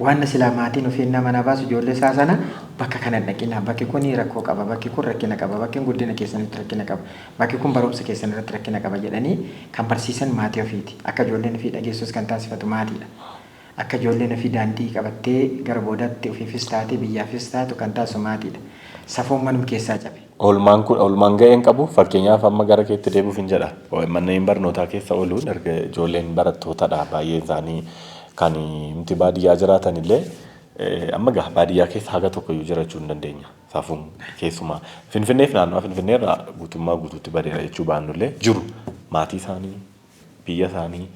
S2: Waan silaa maatiin ofii ennaa manaa baasu ijoollee isaa sana bakka kana hin dhaqinaa. Bakki kun rakkoo qaba. Bakki kun rakkina qaba. Bakki guddina keessanitti rakkina qaba. Bakki kun barumsa keessan irratti rakkina qaba jedhanii kan barsiisan maatii ofiiti. Akka ijoolleen ofii dhageessus kan taasifatu maatiidha. Akka ijoolleen ofii daandii qabattee gara boodaatti ofiifis taate biyyaafis taatu kan taasisu maatiidha. Safuun manuma keessaa cabe.
S1: Oolmaan kun oolmaan ga'een qabu fakkeenyaaf amma gara keetti deebi'uuf hin jedha. Manneen barnootaa keessa ooluun erga ijoolleen barattootadha baay'een isaanii kan nuti baadiyyaa jiraatan illee amma gaa baadiyyaa keessa haga tokko iyyuu jiraachuu hin dandeenya. Safuun keessumaa Finfinneef naannoo Finfinnee irraa guutummaa guutuutti badeera jechuu baannullee jiru maatii isaanii biyya isaanii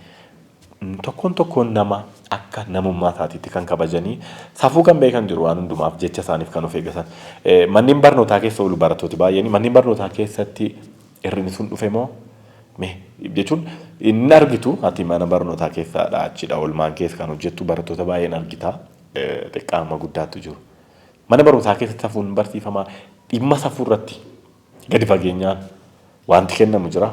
S1: tokkoon tokkoon nama akka namummaa isaatiitti kan kabajanii safuu kan beekan jiru waan hundumaaf jecha isaaniif kan of eeggatan. Manneen barnootaa keessa oolu barattooti baay'een manneen barnootaa keessatti hir'inni sun dhufe moo mee jechuun inni argitu ati mana barnootaa keessaadha achidha oolmaan keessa kan hojjettu barattoota baay'een argita xiqqaa amma guddaatu jiru. Mana barumsaa keessatti safuun barsiifamaa dhimma safuu irratti gadi fageenyaan wanti kennamu jira.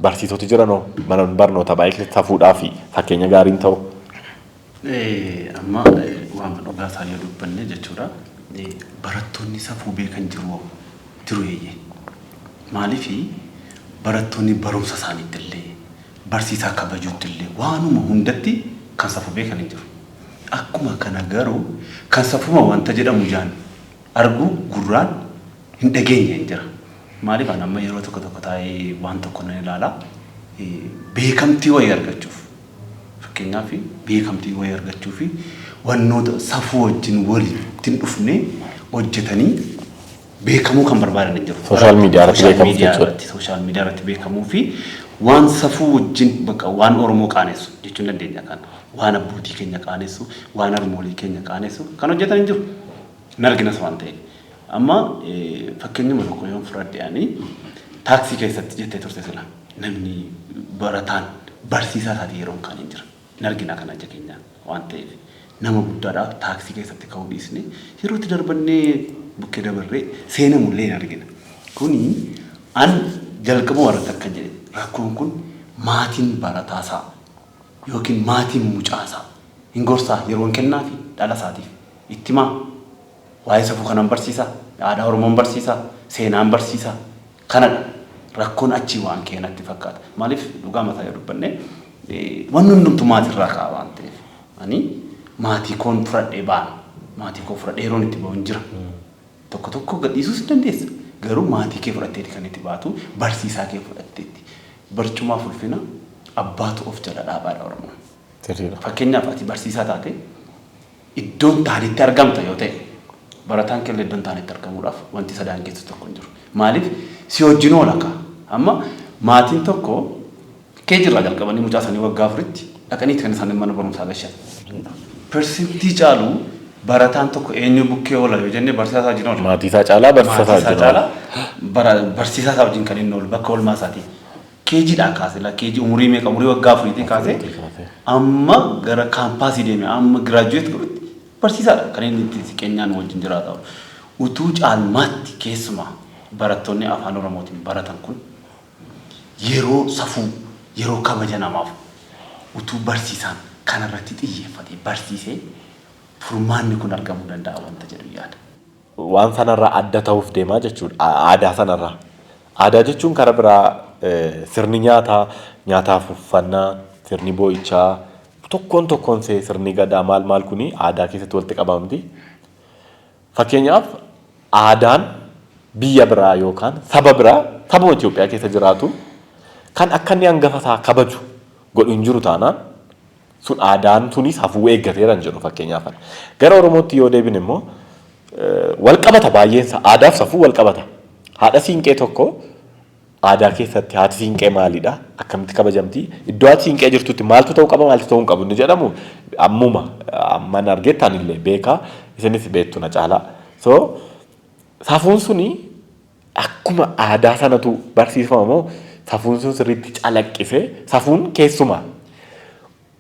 S1: Barsiisoti jiranoo mana barnootaa baay'ee keessatti safuudhaa fi fakkeenya gaariin ta'u.
S3: Amma waan dhugaa isaa yoo dubbanne jechuudha. Barattoonni safuu beekan jiru jiru eeyyee. Maaliifi barattoonni barumsa isaaniitti illee barsiisaa kabajuutti illee waanuma hundatti kan safuu beekan hin jiru. Akkuma kana garuu kan safuma wanta jedhamu jaan argu gurraan Hin dhageenye hin jira. Maaliif ani amma yeroo tokko tokko taa'ee waan tokko nan ilaala. Beekamtii wayii argachuuf. Fakkeenyaaf beekamtii wayii argachuuf wannoota safuu wajjin walitti hin dhufne hojjetanii beekamuu kan barbaadan hin jiru.
S1: Social media irratti beekamuuf jechuudha.
S3: Social media irratti beekamuu fi waan safuu wajjin bakka waan Oromoo qaanessu jechuun dandeenya kan waan abbootii keenya qaanessu, waan harmoolii keenya qaanessu kan hojjetan hin jiru. Hin arginas waan ta'eef. Amma fakkeenyuma tokko yoon fudhadhe, ani taaksii keessatti jettee turte sila, namni barataan barsiisaa isaatii yeroo hin kaane hin jira. Hin argina kana ija keenyaan waan ta'eef. Nama guddaadhaaf taaksii keessatti ka'uu dhiisne yerootti darbannee bukkee dabarree seenamullee hin argina. Kuni an jalqabuma irratti akka jedhe, rakkoon kun maatiin barataasaa yookiin maatiin mucaasaa hin gorsaa, yeroo hin kennaafi dhala isaatiif itti himaa, waa'ee safuu kanan barsiisaa, aadaa Oromoon barsiisaa, seenaan barsiisaa, kanadha. Rakkoon achii waan ka'e natti fakkaata. Maaliif, dhugaa mataa yoo dubbanne, wanni hundumtu maatirraa ka'a waan ta'eef. Ani maatii koon fudhadhee ba'an, maatii koo fudhadhee yeroon itti ba'u hin jira. Tokko tokko gadhiisuus hin dandeessa. Garuu maatii kee fudhatteeti kan itti baatu, barsiisaa kee fudhatteetti. Barcumaaf ulfina abbaatu of jala dhaabaadha Oromoon. Fakkeenyaaf ati barsiisaa taate iddoon taanetti argamta yoo ta'e, barataan keellee iddoon taanetti argamuudhaaf wanti sadaan keessu tokko hin jiru. Maaliif, si wajjin oola kaa. Amma maatiin tokko keejirraa jalqabanii mucaa isaanii waggaa 4tti dhaqaniiti kan isaan mana barumsaa gashan. Persentii caalu barataan tokko eenyu bukkee oola yoo jenne, barsiisaa isaa wajjin oola.
S1: Maatii isaa caalaa barsiisaa isaa
S3: Maatii isaa wajjin caalaa barsiisaa isaa wajjin kan inni oolu bakka oolmaa isaatii. Keejiidhaa kaasee, la keejii umurii meeqa, umurii waggaa 4tii kaasee amma gara kaampaasii deeme, amma graduate godhutti barsiisaadha kan inni itti siqeenyaan wajjin jiraata. Utuu caalmaatti keessumaa barattoonni afaan Oromootiin baratan kun yeroo safuu, yeroo kabaja namaaf utuu barsiisaan kanarratti xiyyeeffatee barsiisee, furmaanni kun argamuu danda'a wanta jedhu yaada.
S1: Waan sanarraa adda ta'uuf deemaa jechuudha. Aadaa sanarraa. Aadaa jechuun karaa biraa sirni nyaataa, nyaataaf uffannaa, sirni boo'ichaa, tokkoon tokkoon see sirni gadaa maal maal kuni aadaa keessatti walitti qabamti. Fakkeenyaaf aadaan biyya biraa yookaan saba biraa, sabuma Itoophiyaa keessa jiraatu, kan akka inni hangafa isaa kabaju godhu hin jiru taanaan, sun aadaan suni safuu eeggateera hin jedhu fakkeenyaaf. Gara Oromootti yoo deebine immoo wal qabata, baay'eensa aadaaf safuu wal qabata. Haadha siinqee tokko aadaa keessatti haati siinqee maalidha? Akkamitti kabajamti? Iddoo haati siinqee jirtutti maaltu ta'uu qaba, maaltu ta'uu hin qabu inni jedhamu ammuma amman argettan illee beekaa, isinis beektu na caalaa. So safuun suni akkuma aadaa sanatu barsiifama moo safuun sun sirriitti calaqqisee, safuun keessumaa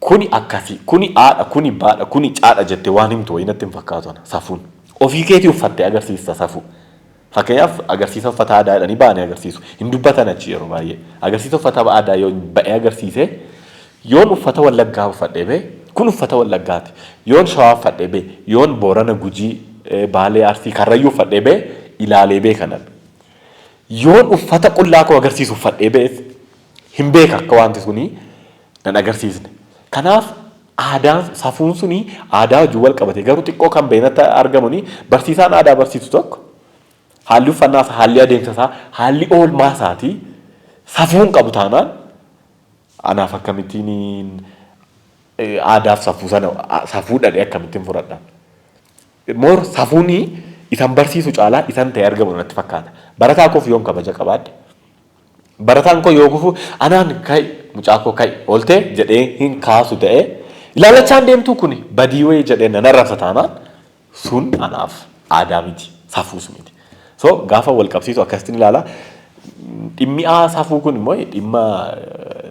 S1: kuni akkasii, kuni aadha, kuni baadha, kuni caadha jettee waan himtu wayii natti hin fakkaatu ana safuun. Ofii keetii uffattee agarsiista safuu. Fakkeenyaaf agarsiisa uffata aadaa jedhanii ba'anii agarsiisu. Hin dubbatan achi yeroo baay'ee. Agarsiisa uffata aadaa yoo ba'ee agarsiise, yoon uffata Wallaggaa uffadhee ba'e, kun uffata Wallaggaati. Yoon Shawaa uffadhee ba'e, yoon Boorana, Gujii, Baalee, Arsii, Karrayyuu uffadhee ba'e, ilaalee beekanan. Yoon uffata qullaa koo agarsiisu uffadhee ba'es hin beeka akka wanti suni nan agarsiisne. Kanaaf aadaan safuun suni aadaa wajjin wal qabate, garuu xiqqoo kan beenatti argamuni, barsiisaan aadaa barsiisu tokko haalli uffannaa isaa, haalli adeemsa isaa, haalli oolmaa isaatii safuun qabu taanaan, anaaf akkamittiin aadaaf safuu sana safuu dhadhee akkamittiin fudhadhaan? More safuun isan barsiisu caalaa isan ta'e argamu natti fakkaata. Barataa koof yoon kabaja qabaadhe, barataan koo yoo kufu anaan "Ka'i mucaa koo, ka'i, ooltee" jedhee hin kaasu ta'ee, ilaalachaan deemtuu kuni badii wayii jedhee nan arrabsa taanaan, sun anaaf aadaa miti, safuus miti. So gaafa wal qabsiisu akkasittiin ilaala. Dhimmi safuu kun immoo dhimma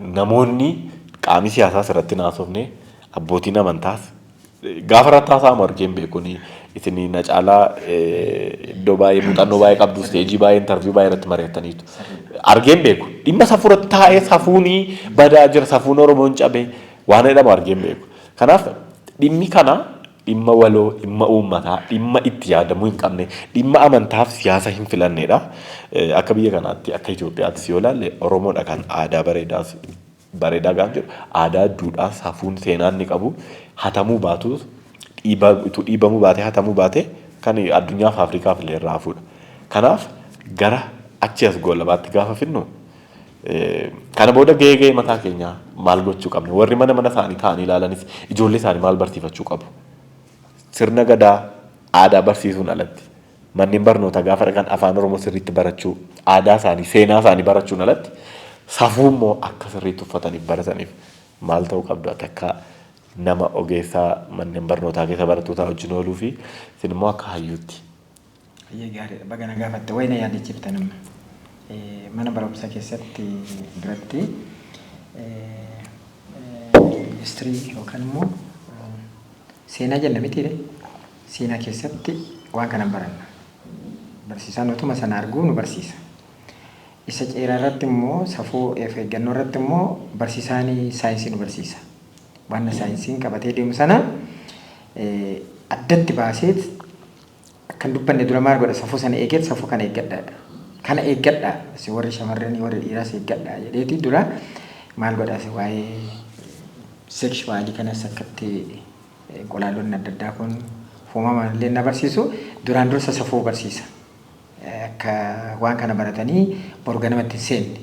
S1: namoonni qaamni siyaasaas irratti naasofne, abbootiin amantaas gaafa irratti haasa'amu argeen beekuni. Isin na caalaa iddoo baay'ee muuxannoo baay'ee qabdu, stage baay'ee, interview baay'ee irratti mari'attaniitu. Argeen beeku. Dhimma safuu irratti taa'ee safuunii badaa jira, safuun Oromoon cabe waan jedhamu argeen beeku. Kanaaf dhimmi kana dhimma waloo, dhimma uummataa, dhimma itti yaadamuu hin qabne, dhimma amantaaf siyaasa hin filannedha. Akka biyya kanaatti, akka Itoophiyaattis yoo ilaalle, Oromoodha kan aadaa bareedaas, bareedaa gaafa jedhu aadaa, duudhaa, safuun, seenaan inni qabu hatamuu baatu, utuu dhiibamuu baatee, hatamuu baate, kan addunyaaf Afrikaaf illee irraa hafuudha. Kanaaf gara achi as goolabaatti gaafa finnu kana booda gahee gahee mataa keenyaa maal gochuu qabna? Warri mana mana isaanii taa'anii ilaalanis ijoollee isaanii maal barsiifachuu qabu? Sirna gadaa aadaa barsiisuun alatti manneen barnootaa gaafa dhaqan afaan Oromoo sirriitti barachuu, aadaa isaanii, seenaa isaanii barachuun alatti safuu immoo akka sirriitti uffataniif barataniif maal ta'uu qabdu ati akka nama ogeessaa manneen barnootaa keessa barattootaa wajjin ooluu fi isin immoo akka hayyuutti.
S2: Baay'ee gaariidha. Baga na gaafatte. Wayina yaadachiiftan amma. Mana barumsaa keessatti duratti history yookaan immoo seenaa jenna mitiire, seenaa keessatti waan kana baranna. Barsiisaan utuma sana arguu nu barsiisa. Isa ceeraa irratti immoo, safuu of eeggannoo irratti immoo barsiisaan saayinsii nu barsiisa. Waan saayinsiin qabatee deemu sana addatti baaseet akkan dubbanne dura maal godha, safuu sana eegeet safuu kana eeggadhaadha. Kana eeggadhaa, si warri shamarranii warri dhiiraas eeggadhaa jedheeti dura maal godha, waa'ee sexualii kanas akkatti qolaalonni adda addaa kun uumamaan illee na barsiisu, duraan dursa safuu barsiisa. Akka waan kana baratanii boru ganamatti hin seenne,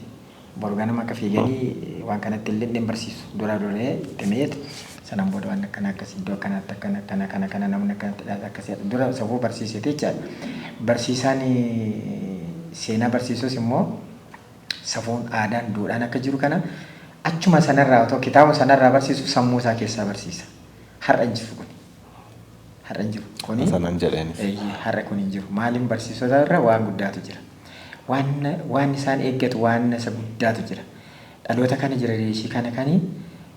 S2: boru ganama akka fiiganii waan kanatti illee hin barsiisu. Dura duree itti meet sanaan booda waan akkana akkasii iddoo akkanaatti akkana akkana kana kana namni akkanatti dhiyaate akkasii dura safuu barsiisete jechaadha. Barsiisaan seenaa barsiisus immoo safuun, aadaan, duudhaan akka jiru kana achuma sanarraa otoo kitaaba sanarraa barsiisu sammuu isaa keessaa barsiisa. Har'a hin jiru kuni. Har'a hin jiru. Kuni
S1: Sanan jedheenis.
S2: Har'a kun hin jiru. Maaliin barsiisota irra waan guddaatu jira. Waan isaan eeggatu waan isa guddaatu jira. Dhaloota kana generation kana kani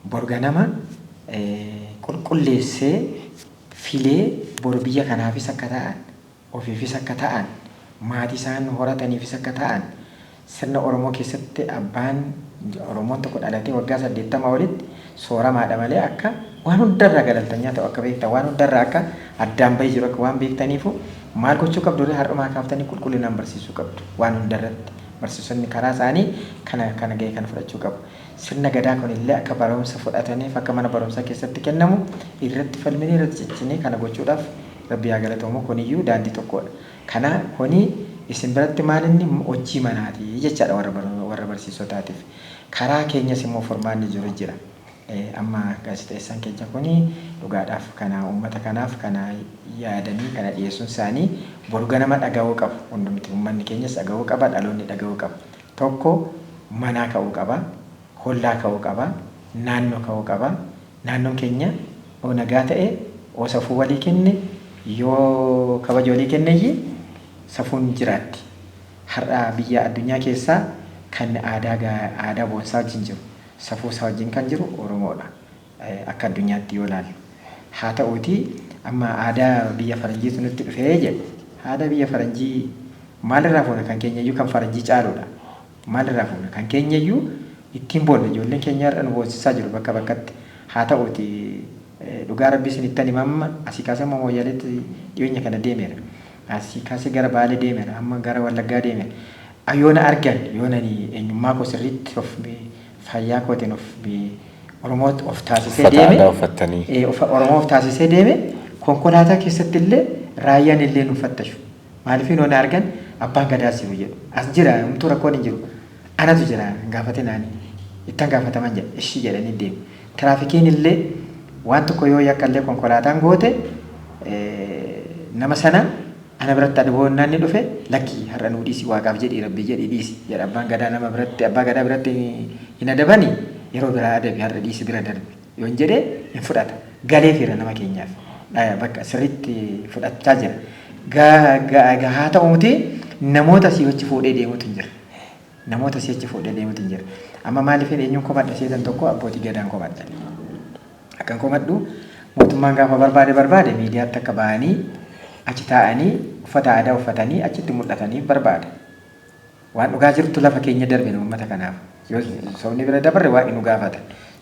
S2: bor ganama qulqulleessee filee bor biyya kanaafis akka ta'an, ofiifis akka ta'an, maatii isaan horataniifis akka ta'an, sirna Oromoo keessatti abbaan Oromoon tokko dhalatee waggaa 80 olitti sooramaadha malee akka waan hundarraa galaltanyaa ta'u akka beektan, waan hundarraa akka addaan bahee jiru akka waan beektaniifu maal gochuu qabdu? Har'umaa kaaftanii qulqullinaan barsiisuu qabdu. Waan hundarratti barsiisonni karaa isaanii kana kana gahee kana fudhachuu qabu. Sirna gadaa kunillee akka barumsa fudhataniif akka mana barumsaa keessatti kennamu irratti falminee irratti ciccinee kana gochuudhaaf Rabbi haa galatoomu, kuniyyuu daandii tokkodha. Kana kuni isin biratti maal inni hojii manaati jechaadha warra barsiisotaatiif. Karaa keenyas immoo furmaanni jiru jira. Amma gaazexeessaan keenya kuni dhugaadhaaf kana uummata kanaaf kana yaadanii kana dhiyeessuun isaanii boru ganama dhaga'uu qabu. Hundumti uummanni keenyas dhaga'uu qaba, dhaloonni dhaga'uu qaba. Tokko manaa ka'uu qaba, hollaa ka'uu qaba, naannoo ka'uu qaba. Naannoon keenya yoo nagaa ta'e, yoo safuu walii kenne, yoo kabaja walii kenneyyi safuun jiraatti. Har'a biyya addunyaa keessaa kan aadaa aadaa boonsaa wajjin jiru, safuu isaa wajjin kan jiru Oromoodha. Akka addunyaatti yoo ilaallu. Haa ta'uutii amma aadaa biyya faranjiitu nutti dhufee jedhe. Aadaa biyya faranjii maalirraa fuuna? Kan keenyayyuu kan faranjii caaludha. Maalirraa fuuna? Kan keenyayyuu ittiin boonna. Ijoolleen keenya har'a nu boonsisaa jiru bakka bakkatti. Haa ta'uuti dhugaa Rabbii isinittan hima, amma asii kaasee amma Mooyyaleetti dhiyeenya kana deemeera. Asii kaasee gara Baalee deemeera. Amma gara Wallaggaa deemeera. Yoona argan, yoona eenyummaa koo sirriitti of fayyaa kootiin of Oromoo of taasisee
S1: Uffata
S2: deeme.
S1: aadaa uffattanii.
S2: Oromoo of taasisee deeme, konkolaataa keessatti illee raayyaan illee nu fattashu. Maaliif yoona argan abbaan gadaas jiru jedhu. As jira, homtuu rakkoon hin jiru. Anatu jira, hin gaafatinaani. Ittan gaafataman jedha. Ishii jedhanii deemu. Tiraafikiin illee waan tokko yoo yakka illee konkolaataan goote nama sana ana biratti adaboonnaan ni dhufe, lakkii har'a nuu dhiisi, waaqaaf jedhii, rabbii jedhii dhiisi jedha. Abbaan gadaa nama biratti, abbaa gadaa biratti hin adabani, yeroo biraa adabi, har'a dhiisi, bira darbi yoon jedhee hin fudhata. Galee fira nama keenyaaf bakka sirriitti fudhachaa jira. Haa ta'uuti namoota si'achi fuudhee deemutu hin jira. Namoota si'achi fuudhee deemutu hin jira. Amma maaliif eenyuun komadha seetan, tokko abbootii gadaan komadha. Akkan komadhu, mootummaan gaafa barbaade barbaade miidiyaatti akka ba'anii achi taa'anii uffata aadaa uffatanii achitti mul'atanii barbaada. Waan dhugaa jirtu lafa keenya darbine uummata kanaaf. Yoo sobni bira dabarre waaqni nu gaafata.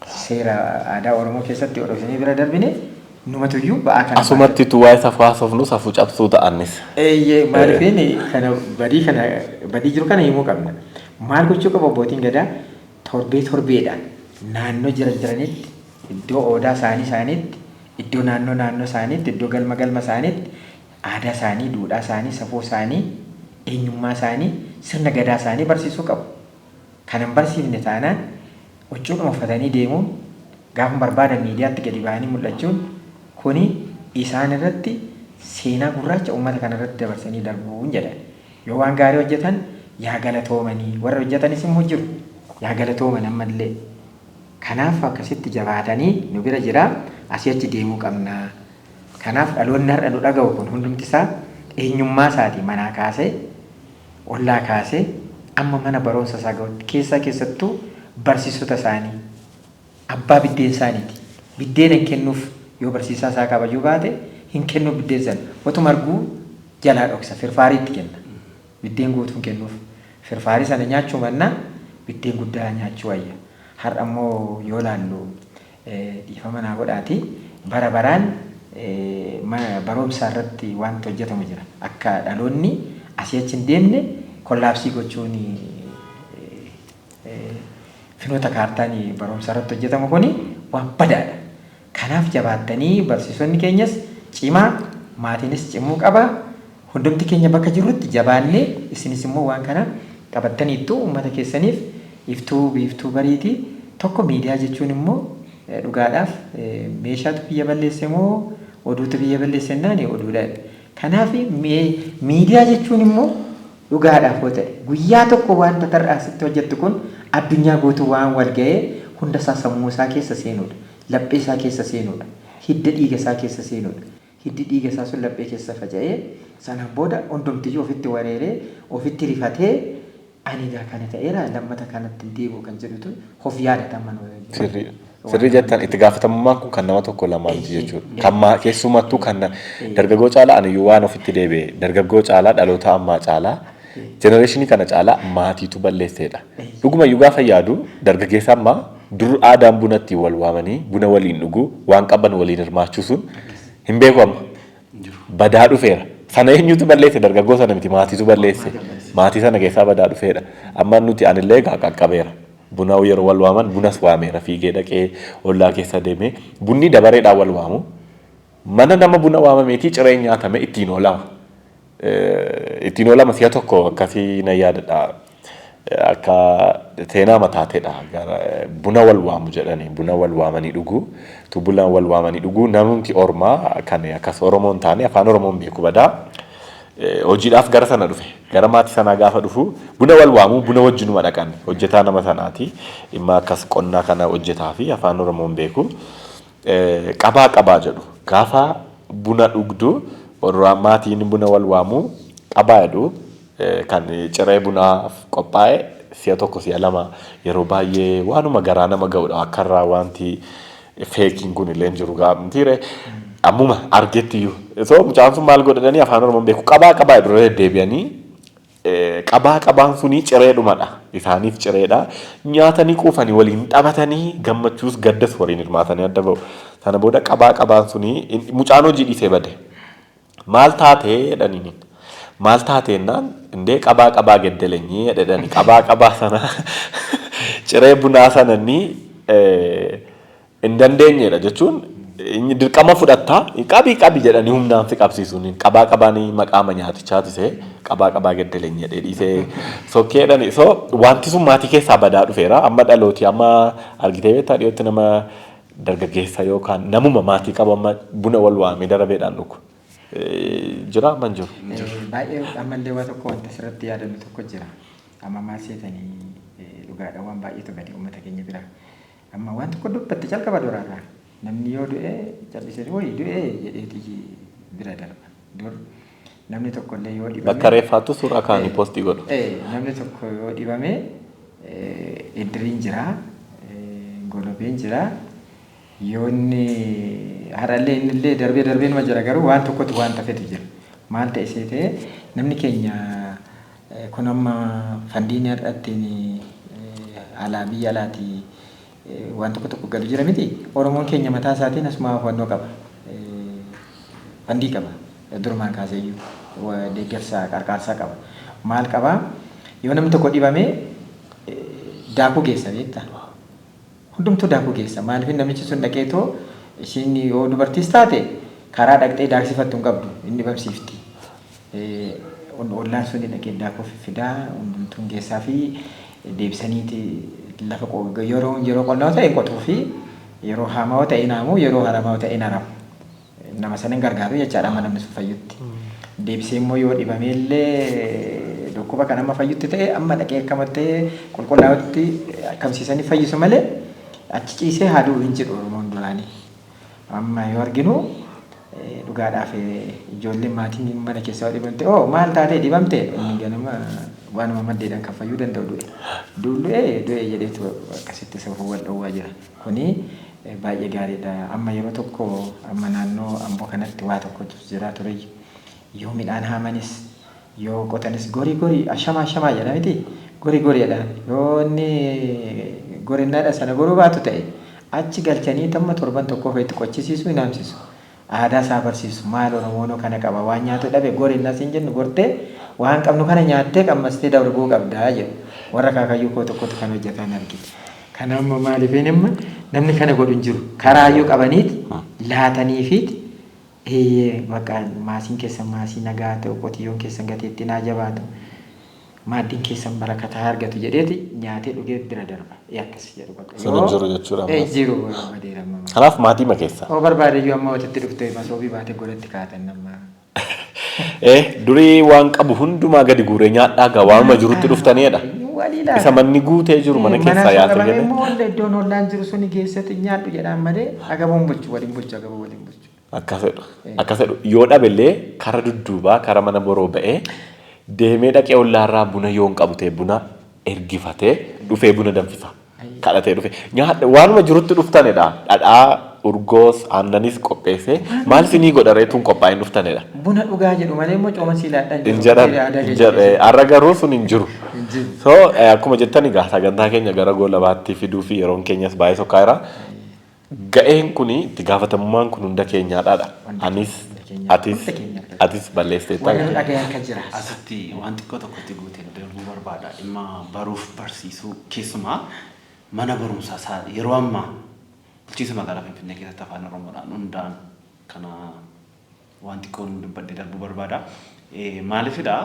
S2: Seera aadaa Oromoo keessatti yoo dhoksinee bira darbine numatuyyuu ba'aa kana.
S1: Asumatti tu waa'ee safuu haasofnu safuu cabsuu ta'annis.
S2: Eeyyee, maaliifin kana badii kana badii jiru kana himuu qabna. Maal gochuu qabu abbootiin gadaa? Torbee torbeedhaan naannoo jiran jiranitti, iddoo oodaa isaanii isaaniitti, iddoo naannoo naannoo isaaniitti, iddoo galma galma isaaniitti aadaa isaanii, duudhaa isaanii, safuu isaanii Eenyummaa isaanii, sirna gadaa isaanii barsiisuu qabu. Kan hin barsiifne taanaan huccuudhuma uffatanii deemuun, gaafa barbaadan miidiyaatti gadi ba'anii mul'achuun kuni isaan irratti seenaa gurraacha uummata kana irratti dabarsanii darbuun jedhan. Yoo waan gaarii hojjetan yaa galatoomanii, warri hojjetanis immoo jiru, yaa galatooman ammallee. Kanaaf akkasitti jabaatanii nu bira jira, asii achi deemuu qabna. Kanaaf dhaloonni har'a nu dhaga'u kun hundumti isaa eenyummaa isaatii manaa kaasee, ollaa kaasee, amma mana barumsa isaa ga'utti, keessaa keessattuu barsiisota isaanii, abbaa biddeen isaaniiti. Biddeena hin kennuuf yoo barsiisaa isaa kabajuu baate, hin kennuuf biddeen sana. Otuma arguu jalaa dhoksa, firfaariitti kenna. Biddeen guutuu hin kennuuf. Firfaarii sana nyaachuu mannaa biddeen guddaa nyaachuu wayya. Har'a immoo yoo laallu, dhiifama naa godhaati, bara baraan barumsa irratti wanti hojjetamu jira. Akka dhaloonni asii achi hin deemne collapse gochuun, finoota kaartaan barumsa irratti hojjetamu kuni waan badaadha. Kanaaf jabaattanii, barsiisonni keenyas cimaa, maatiinis cimuu qaba. Hundumti keenya bakka jirrutti jabaannee, isinis immoo waan kana qabattaniittu uummata keessaniif iftuu biiftuu bariiti. Tokko miidiyaa jechuun immoo dhugaadhaaf meeshaatu biyya balleesse moo oduutu biyya balleesse jennaan oduudha. Kanaaf miidiyaa jechuun immoo dhugaadhaaf yoo ta'e, guyyaa tokko wanta tarra asitti hojjettu kun addunyaa guutuu waan wal ga'ee hunda isaa sammuu isaa keessa seenuudha. Laphee isaa keessa seenuudha. Hidda dhiiga isaa keessa seenuudha. Hiddi dhiiga isaa sun laphee keessa faca'ee, sanaan booda hundumtiyyuu ofitti wareeree, ofitti rifatee, ani egaa kana ta'eera, lammata kanatti hin deebi'u kan jedhutu of yaadata.
S1: Sirrii. Sirrii jettan, itti gaafatamummaan kun kan nama tokko lamaa miti jechuudha. Kan keessumattuu kan dargaggoo caalaa, aniyyuu waan ofitti deebi'e, dargaggoo caalaa, dhaloota ammaa caalaa, generation kana caalaa maatiitu balleesseedha. Dhugumayyuu gaafa yaadu, dargaggeessa ammaa, dur aadaan buna ittiin wal waamanii buna waliin dhuguu, waan qaban waliin hirmaachuu sun hin beeku, amma badaa dhufeera. Sana eenyutu balleesse? Dargaggoo sana miti, maatiitu balleesse. Maatii sana keessaa badaa dhufeedha. Amma nuti, anillee egaa qaqqabeera. Buna yeroo wal waaman bunas waameera, fiigee dhaqee ollaa keessa deemee bunni dabareedhaan wal waamu. Mana nama buna waamameetii cireen nyaatame ittiin oolama. Ittiin oolama. Si'a tokko akkasii na yaadadha. Akka seenaa mataateedha. Buna wal waamu jedhanii buna wal waamanii dhuguu. Tu buna wal waamanii dhuguu, namumti ormaa kan akkas Oromoon taane, afaan Oromoon beeku badaa, hojiidhaaf gara sana dhufe. Gara maatii sanaa gaafa dhufu buna wal waamuu, buna wajjinuma dhaqan, hojjetaa nama sanaati. Dhimma akkas qonnaa kana hojjetaa fi afaan Oromoon beeku. Qabaa qabaa jedhu. Gaafa buna dhugdu, warra maatiin buna wal waamuu qabaa jedhu, kan ciree bunaaf qophaa'e si'a tokko, si'a lama, yeroo baay'ee waanuma garaa nama ga'udha. Akka irraa wanti fakeiin kun illee hin jiru gaamtiire ammuma argetti iyyuu. So mucaan sun maal godhanii, afaan Oromoon beeku, qabaa qabaa dura deddeebi'anii, qabaa qabaan sunii cireedhumadha. Isaaniif cireedha. Nyaatanii quufanii, waliin taphatanii, gammachuus gaddas waliin hirmaatanii adda ba'u. Sana booda qabaa qabaan sunii mucaan hojii dhiisee bade. Maal taatee jedhaniin. Maal taateennaan, indee qabaa qabaa geddeleenyii jedhani, qabaa qabaa sana, ciree bunaa sananii hin dandeenyedha jechuun, inni dirqama fudhattaa, qabii qabi jedhanii humnaan si qabsiisuun, qabaa qabaanii maqaama nyaatichaatisee qabaa qabaa geddeleenyi jedhee dhiisee sokkee jedhani. So wanti sun maatii keessaa badaa dhufeera. Amma dhalooti amma argitee beektaa, dhiyootti nama dargaggeessa yookaan namuma maatii qabu amma buna wal waamee darabeedhaan dhugu jira, amma hin jiru.
S2: Baay'ee ammallee waa tokko wanta asirratti yaadannu tokko jira. Amma maal seetanii, dhugaadha, waan baay'eetu bade uummata keenya bira. Amma waan tokko dubbatte calqaba duraarraa, namni yoo du'e callisee wayi du'e jedheeti bira darba. Dur namni tokko illee yoo dhibame.
S1: Bakka reeffaattu suuraa kaanii post godhu.
S2: Namni tokko yoo dhibame iddiriin jira, golobeen jira. Yoo inni har'allee innillee darbee darbee numa jira, garuu waan tokkotu waan tafetu jira. Maal ta'e seetee, namni keenya kun amma fundiin har'a ittiin alaa, biyya alaatii waan tokko tokko galu jira miti. Oromoon keenya mataa isaatiin asuma hubannoo qaba. Fund qaba. Durumaan kaaseeyyuu deeggarsa qarqaarsaa qaba. Maal qabaa? Yoo namni tokko dhibame daakuu geessa, beektaa? Hundumtuu daakuu geessa. Maaliif? Namichi sun dhaqeetoo, ishiin yoo dubartiis taate karaa dhaqxee daaksifattu hin qabdu, inni dhibamsiifti. Ollaan suni dhaqee daakuu fidaa hundumtuun geessaa fi deebisaniiti lafa yeroo qonnaa ta'e qotuu fi yeroo haamaa ta'e naamu, yeroo haramaa ta'e haramu. Nama sana hin gargaaru jechaadha amma namni sun fayyutti. Deebisee immoo yoo dhibamee illee dhukkuba kan amma fayyutti ta'e amma dhaqee akkamattee qulqullaa'utti akkamsiisanii fayyisu malee achi ciisee haaduu hin jedhu Oromoon duraanii. Amma yoo arginu dhugaadhaaf ijoolleen maatiin mana keessaa dhibamte, "Oo, maal taatee dhibamte?" Inni ganama waanuma maddeedhaan kan fayyuu danda'u du'e. Du'e du'e jedheetu akkasitti safuu wal dhoowwaa jira. Kuni baay'ee gaariidha. Amma yeroo tokko amma naannoo Amboo kanatti waa tokkotu jira ture. Yoo midhaan haamanis yoo qotanis "Gorii gorii, ashamaa ashamaa" jedha miti. "Gorii gorii" jedhaan. Yoo inni gorinnaadha sana goruu baatu ta'e achi galchanii tamma torban tokko ofiitti qochisiisuu hin haamsisu. Aadaa isaa barsiisu. Maal, Oromoon kana qaba, waan nyaatu dhabe gorinnaa siin jennu, gortee waan qabnu kana nyaattee qammastee darbuu qabdaa jedhu. Warra kaakayyuu koo tokkotu kan hojjetan argite. Kana amma maaliifin amma namni kana godhu hin jiru. Karaayyuu qabaniit laataniifiit maqaan maasiin keessan maasii nagaa ta'u, qotiyyoon keessan gateettii naa jabaatu, maaddiin keessan barakataa argatu jedheeti nyaatee dhugee bira darba. Akkas jedhu bakka.
S1: Sun hin jiru jechuudha ammas.
S2: Jiru, badeera amma.
S1: Kanaaf maatii ma keessa.
S2: Oo, barbaade iyyuu amma watitti dhuftee masoobii baatee godhatti kaatan amma.
S1: Durii waan qabu hundumaa gadi guuree nyaadhaa gaa waanuma jirutti dhuftaniidha.
S2: Walii laata.
S1: Isa manni guutee jiru mana keessaa yaate
S2: qabamee
S1: jedhe.
S2: Immoo iddoon ollaan jiru suni keessatti nyaadhu jedhaan malee agaboon bulchu, waliin bulchu, agaboo waliin bulchu.
S1: Akkasidha. Akkasidha. Yoo dhabillee kara dudduubaa kara mana boroo ba'ee deemee dhaqee ollaarraa buna yoo hin qabu ta'e buna ergifatee dhufee buna danfisa. Kadhatee dhufe. Nyaadha waanuma jirutti dhuftanidha. Dhadhaa, urgoos, aannanis qopheessee maal isinii godha reetuun qophaa'een dhuftanidha.
S2: Buna dhugaa jedhu malee immoo cooma sii laadhaan
S1: Hin jedhan. Hin jedhe. Har'a garuu sun hin jiru.
S2: Hin jiru.
S1: So akkuma jettan egaa sagantaa keenya gara goolabaatti fiduu fi yeroon keenyas baay'ee sokkaa jira. Ga'een kuni, itti gaafatamummaan kun hunda keenyaadhaadha. Anis, atis,
S2: Hunda keenya.
S1: Atis balleesseetta.
S2: Warri dhagayan kan jira.
S3: Asitti waan xiqqoo tokkotti guutee darbuu barbaada. Dhimma baruuf barsiisuu, keessumaa mana barumsaa isaa yeroo ammaa bulchiinsa magaalaa Finfinnee keessatti afaan Oromoodhaan hundaa'an kana waan xiqqoon dubbadhee darbuu barbaada. Maaliifidha,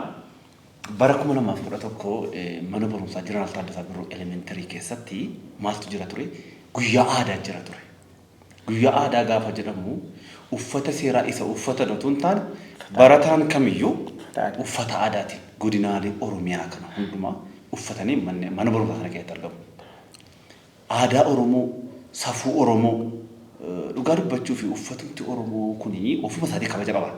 S3: bara 2011 mana barumsaa Jeneraal Taaddasaa Birruu Elementary keessatti maaltu jira ture? Guyyaa aadaa jira ture. Guyyaa aadaa gaafa jedhamu uffata seeraa isa uffata otoo hin taane barataan kamiyyuu uffata aadaatiin godinaalee Oromiyaa kana hundumaa uffatanii mana barumsaa sana keessatti argamu. Aadaa Oromoo, safuu Oromoo, dhugaa dubbachuu fi uffatumti Oromoo kuni ofuma isaatii kabaja qaba.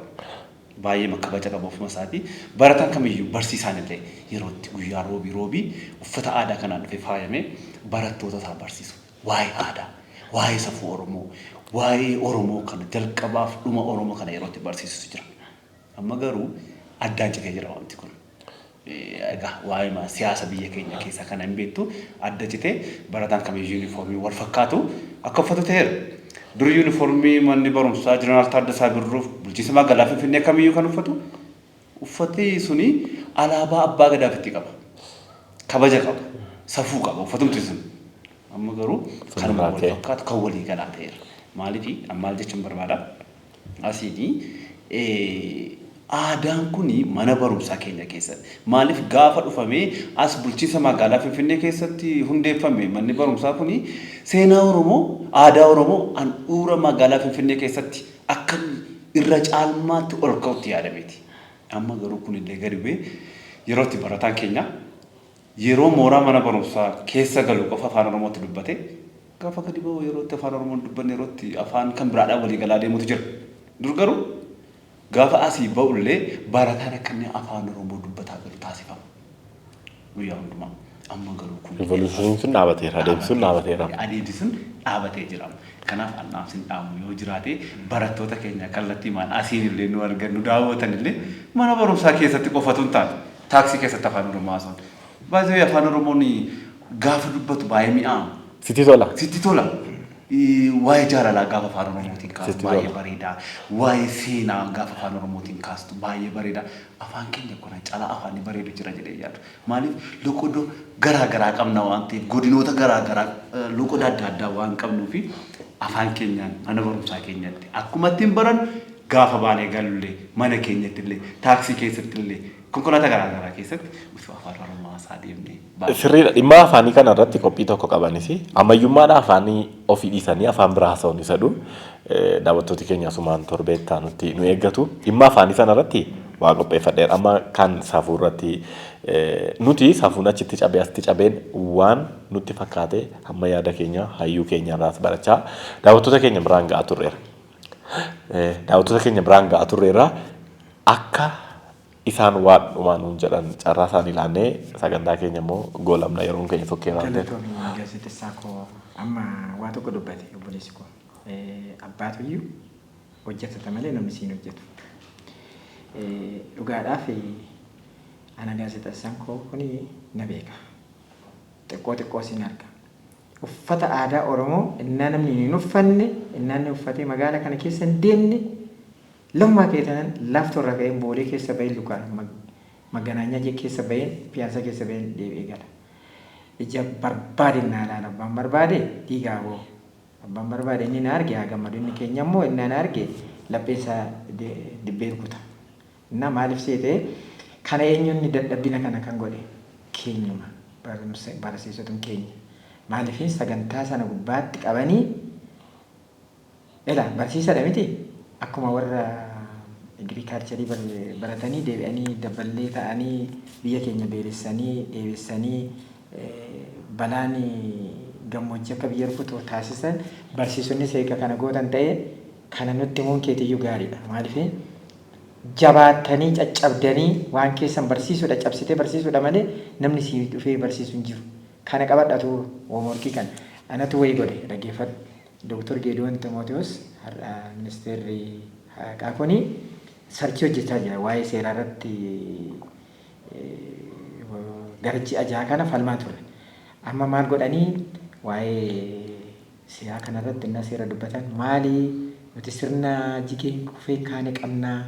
S3: Baay'ee kabaja qaba ofuma isaatii. Barataan kamiyyuu, barsiisaan illee yeroo itti guyyaa roobii roobii uffata aadaa kanaan dhufee faayamee barattoota isaa barsiisu. Waa'ee aadaa, waa'ee safuu Oromoo, waa'ee Oromoo kana jalqabaaf dhuma Oromoo kana yeroo itti barsiisutu jira. Amma garuu addaan citee jira wanti kun. Egaa waa'ee siyaasa biyya keenya keessaa kana hin beektu, adda citee barataan kamiyyuu yuunifoormii wal fakkaatu akka uffatu ta'eera. Dur yuunifoormii manni barumsaa Jeneraal Taaddasaa Birruuf bulchiinsa magaalaa Finfinnee kamiyyuu kan uffatu, uffati suni alaabaa abbaa gadaa ofitti qaba. Kabaja qaba. Safuu qaba uffatumti sun. Amma garuu kanuma wal fakkaatu kan walii galaa ta'eera. Maaliif, maal jechuun barbaada? Asiiti aadaan kuni mana barumsaa keenya keessatti maaliif gaafa dhufamee as bulchiinsa magaalaa Finfinnee keessatti hundeeffame, manni barumsaa kuni seenaa Oromoo, aadaa Oromoo handhuura magaalaa Finfinnee keessatti akka irra caalmaatti ol ka'utti yaadameeti. Amma garuu kunillee gadi bu'ee yeroo itti barataan keenya yeroo mooraa mana barumsaa keessa galu qofa afaan Oromootti dubbate, gaafa gadi ba'u yeroo itti afaan Oromoon dubbanne, yeroo itti afaan kan biraadhaan walii galaa deemutu jira. Dur garuu gaafa asii ba'ullee barataan akka inni afaan Oromoo dubbataa galu taasifama. Guyyaa hundumaa. Amma garuu kun
S1: Evolution sun dhaabateera. Adeemsi sun dhaabateera.
S3: Adeemsi sun dhaabatee jira. Kanaaf annaamsin dhaamu yoo jiraate, barattoota keenya kallattii maan asiin illee nu argan, nu daawwatan illee, mana barumsaa keessatti qofatu hin taane taaksii keessatti afaan Oromoo haasa'an. Baay'ee afaan Oromoon gaafa dubbatu baay'ee mi'aawa.
S1: Sitti tola.
S3: Sitti tola. Waa'ee jaalalaa gaafa afaan Oromootiin kaastu
S1: Sitti
S3: baay'ee
S1: tola.
S3: bareeda. Waa'ee seenaa gaafa afaan Oromootiin kaastu baay'ee bareeda. Afaan keenya kana calaa afaanii bareedu jira jedhee yaadu. Maaliif, loqoda garaa garaa qabna waan ta'eef, godinoota garaa garaa loqoda adda addaa waan qabnuufi afaan keenyaan mana barumsaa keenyatti akkuma ittiin barannu, gaafa baanee galullee, mana keenyatti illee, taaksii keessatti illee Konkolaataa garaa garaa keessatti utuu afaan Oromoo haasaa deemnee baay'ee.
S1: Sirriidha. Dhimma afaanii kana irratti qophii tokko qabanis ammayyummaadha afaanii ofii dhiisanii afaan biraa haasa'uun isa dhu daawwattooti keenya asumaan torbee itti aanutti nu eeggatu. Dhimma afaanii sana irratti waa qopheeffadheera. Amma kan safuu irratti nuti safuun achitti cabee asitti cabeen waan nutti fakkaate hamma yaada keenya hayyuu keenya irraas barachaa daawwattoota keenya biraan ga'aa turreera. Daawwattoota keenya biraan ga'aa turreera. Akka isaan waan dhumaa nuun jedhan carraa isaanii ilaannee sagantaa keenya immoo goolabna yeroon keenya tokkee waan ta'eef.
S2: Galatoomi gaazexessaa koo amma waa tokko dubbate obboleessi koo. Abbaatu iyyuu hojjetata malee namni siin hojjetu. Dhugaadhaaf ana gaazexessaan koo kuni na beeka. Xiqqoo xiqqoo siin arga. Uffata aadaa Oromoo innaa namni hin uffanne innaa inni uffatee magaala kana keessa hin deemne lafumaa ka'ee tanan laaftoo irraa ka'een boolee keessa baheen lukaan maganaanyaa keessa baheen piyaasa keessa baheen deebi'ee gala. Ija barbaade naa ilaala abbaan barbaade dhiigaa boo abbaan barbaade inni na arge haa gammadu inni keenya immoo inni na arge lapheen isaa dibbee rukuta. Innaa maaliif seete kana eenyuun dadhabbina kana kan godhe keenyuma barsiisotun keenya. Maaliif sagantaa sana gubbaatti qabanii ela barsiisadha miti akkuma warra agirikaalcharii baratanii deebi'anii dabballee ta'anii biyya keenya beelessanii dheebessanii balaan gammoojjii akka biyya rukutu taasisan barsiisonnis eega kana gootan ta'ee kana nutti himuun keetiyyuu gaariidha. Maaliif jabaattanii caccabdanii waan keessan barsiisuudha cabsitee barsiisuudha malee namni si dhufee barsiisu hin jiru. Kana qabadhatu hoomworkii kana. Anatu wayii godhe dhaggeeffadhu. Dooktor Geediyoon Ximootiyoos har'a ministeerri haqaa kuni sarchii hojjechaa jira waa'ee seeraa irratti gara ji'a jaha kana falmaa ture. Amma maal godhanii waa'ee seeraa kanarratti innaa seera dubbatan maali nuti sirna jigee kufee kaane qabnaa.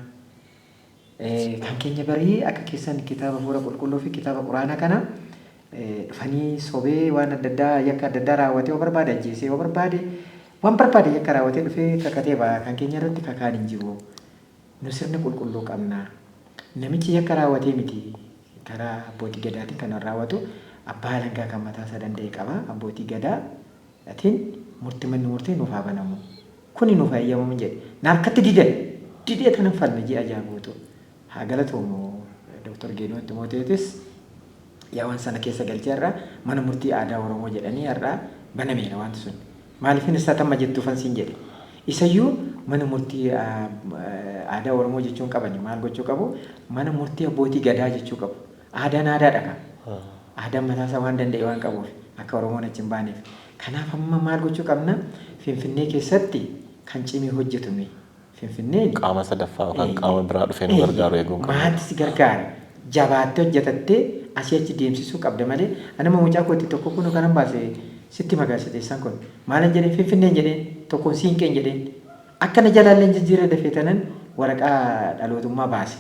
S2: Kan keenya barii akka keessan kitaaba fuula qulqulluu fi kitaaba quraanaa kana dhufanii sobee waan adda addaa yakka adda addaa raawwatee yoo barbaade ajjeesee yoo barbaade waan barbaade yakka raawwatee dhufee kakatee ba'a kan keenya irratti kakaan hin jiru. Nu sirna qulqulluu qabna. Namichi yakka raawwatee miti karaa abbootii gadaatiin kan raawwatu abbaa alangaa kan mataa isaa danda'e qaba. Abbootii gadaatiin murtii manni murtii nuuf haa banamu. Kuni nuuf haa eeyyamamu jedhe. Na harkatti didan. Didee tanan falme ji'a jaha guutuu. Haa galatoomu Dooktor Geediyoon Ximooteetis yaa waan sana keessa galchee har'a mana murtii aadaa Oromoo jedhanii har'a banameera wanti sun. Maaliifin isaa tamma jettuufan siin jedhe. Isayyuu mana murtii aadaa Oromoo jechuun qabani maal gochuu qabu mana murtii abbootii gadaa jechuu qabu. Aadaan aadaadha kan. Aadaan mataa isaa waan danda'e waan qabuuf akka Oromoon achi hin baaneef. Kanaaf amma maal gochuu qabna Finfinnee keessatti kan cimee hojjetu nuyi. Finfinneen
S1: Qaama sadaffaa yookaan qaama biraa dhufee nu gargaaru eeguun qabna.
S2: Maalti si gargaara? Jabaattee hojjetattee asii achi deemsisuu qabda malee anama mucaa kootti tokko kun kanan baase sitti magaasiteessaan kun maalan jedheen Finfinneen jedheen tokkoon siinqeen jedheen akkana jalaalleen jijjiirra dafee tanan waraqaa dhalootummaa baase.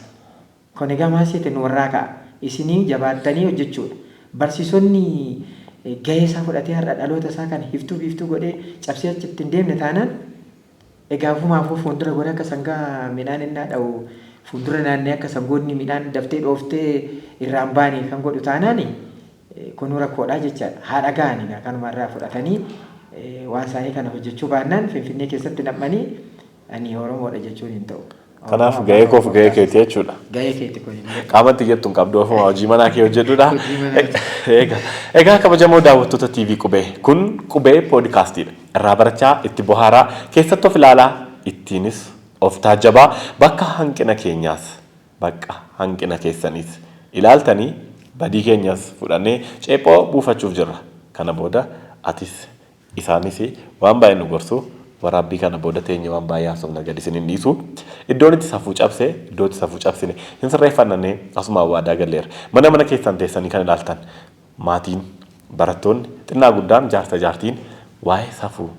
S2: Kun egaa maal seete nu warraa ka'a. Isinii jabaattanii hojjechuudha. Barsiisonni gahee isaa fudhatee har'a dhaloota isaa kana hiftuu biiftuu godhee cabsee achitti hin deemne taanaan egaa ofumaafuu fuuldura godhee akka sangaa midhaan innaa dha'u fuuldura naannee akka sangoonni midhaan daftee dhooftee irraan baane kan godhu taanaan kunuu rakkoodha jechaadha. Haa dhaga'an egaa kanuma irraa fudhatanii waan isaanii kana hojjechuu baannaan Finfinnee keessatti nam'anii ani Oromoodha jechuun hin ta'u.
S1: Kanaaf gahee koof gahee keeti jechuudha.
S2: Gahee keeti kun.
S1: Qaamatti jettu hin qabdu ofuma hojii manaa kee hojjedhudha.
S2: Hojii manaa.
S1: Egaa kabajamoo daawwattoota TV Qubee kun Qubee poodkaastiidha. Irraa barachaa itti bohaaraa keessatti of ilaalaa ittiinis of taajjabaa bakka hanqina keenyaas bakka hanqina keessaniis ilaaltanii badii keenyas fudhannee ceephoo buufachuuf jirra. Kana booda atis isaanis waan baay'ee nu gorsu waraabbii kana booda teenye waan baay'ee haasofna gadi isin hin dhiisu. Iddoon itti safuu cabse iddoo itti safuu cabsine hin sirreeffannee asumaan waadaa galleera. Mana mana keessan teessanii kan ilaaltan maatiin barattoonni xinnaa guddaan jaarsa jaartiin waa'ee safuu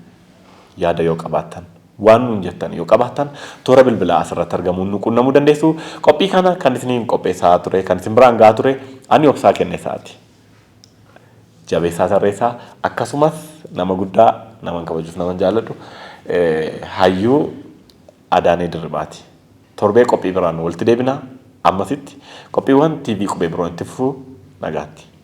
S1: yaada yoo qabaattan waan nuun jettan yoo qabaattan toora bilbilaa asirratti argamuun nu qunnamuu dandeessu. Qophii kana kan isiniin qopheessaa ture kan isin biraan gahaa ture ani obsaa kennesaati. Jabeessaa Tarreessaa akkasumas nama guddaa nama kabajuuf nama jaalladhu hayyuu Adaanee Dirribaati. Torbee qophii biraan walitti deebina. Ammasitti qophiiwwan TV Qubee biroon itti fufuu, nagaatti.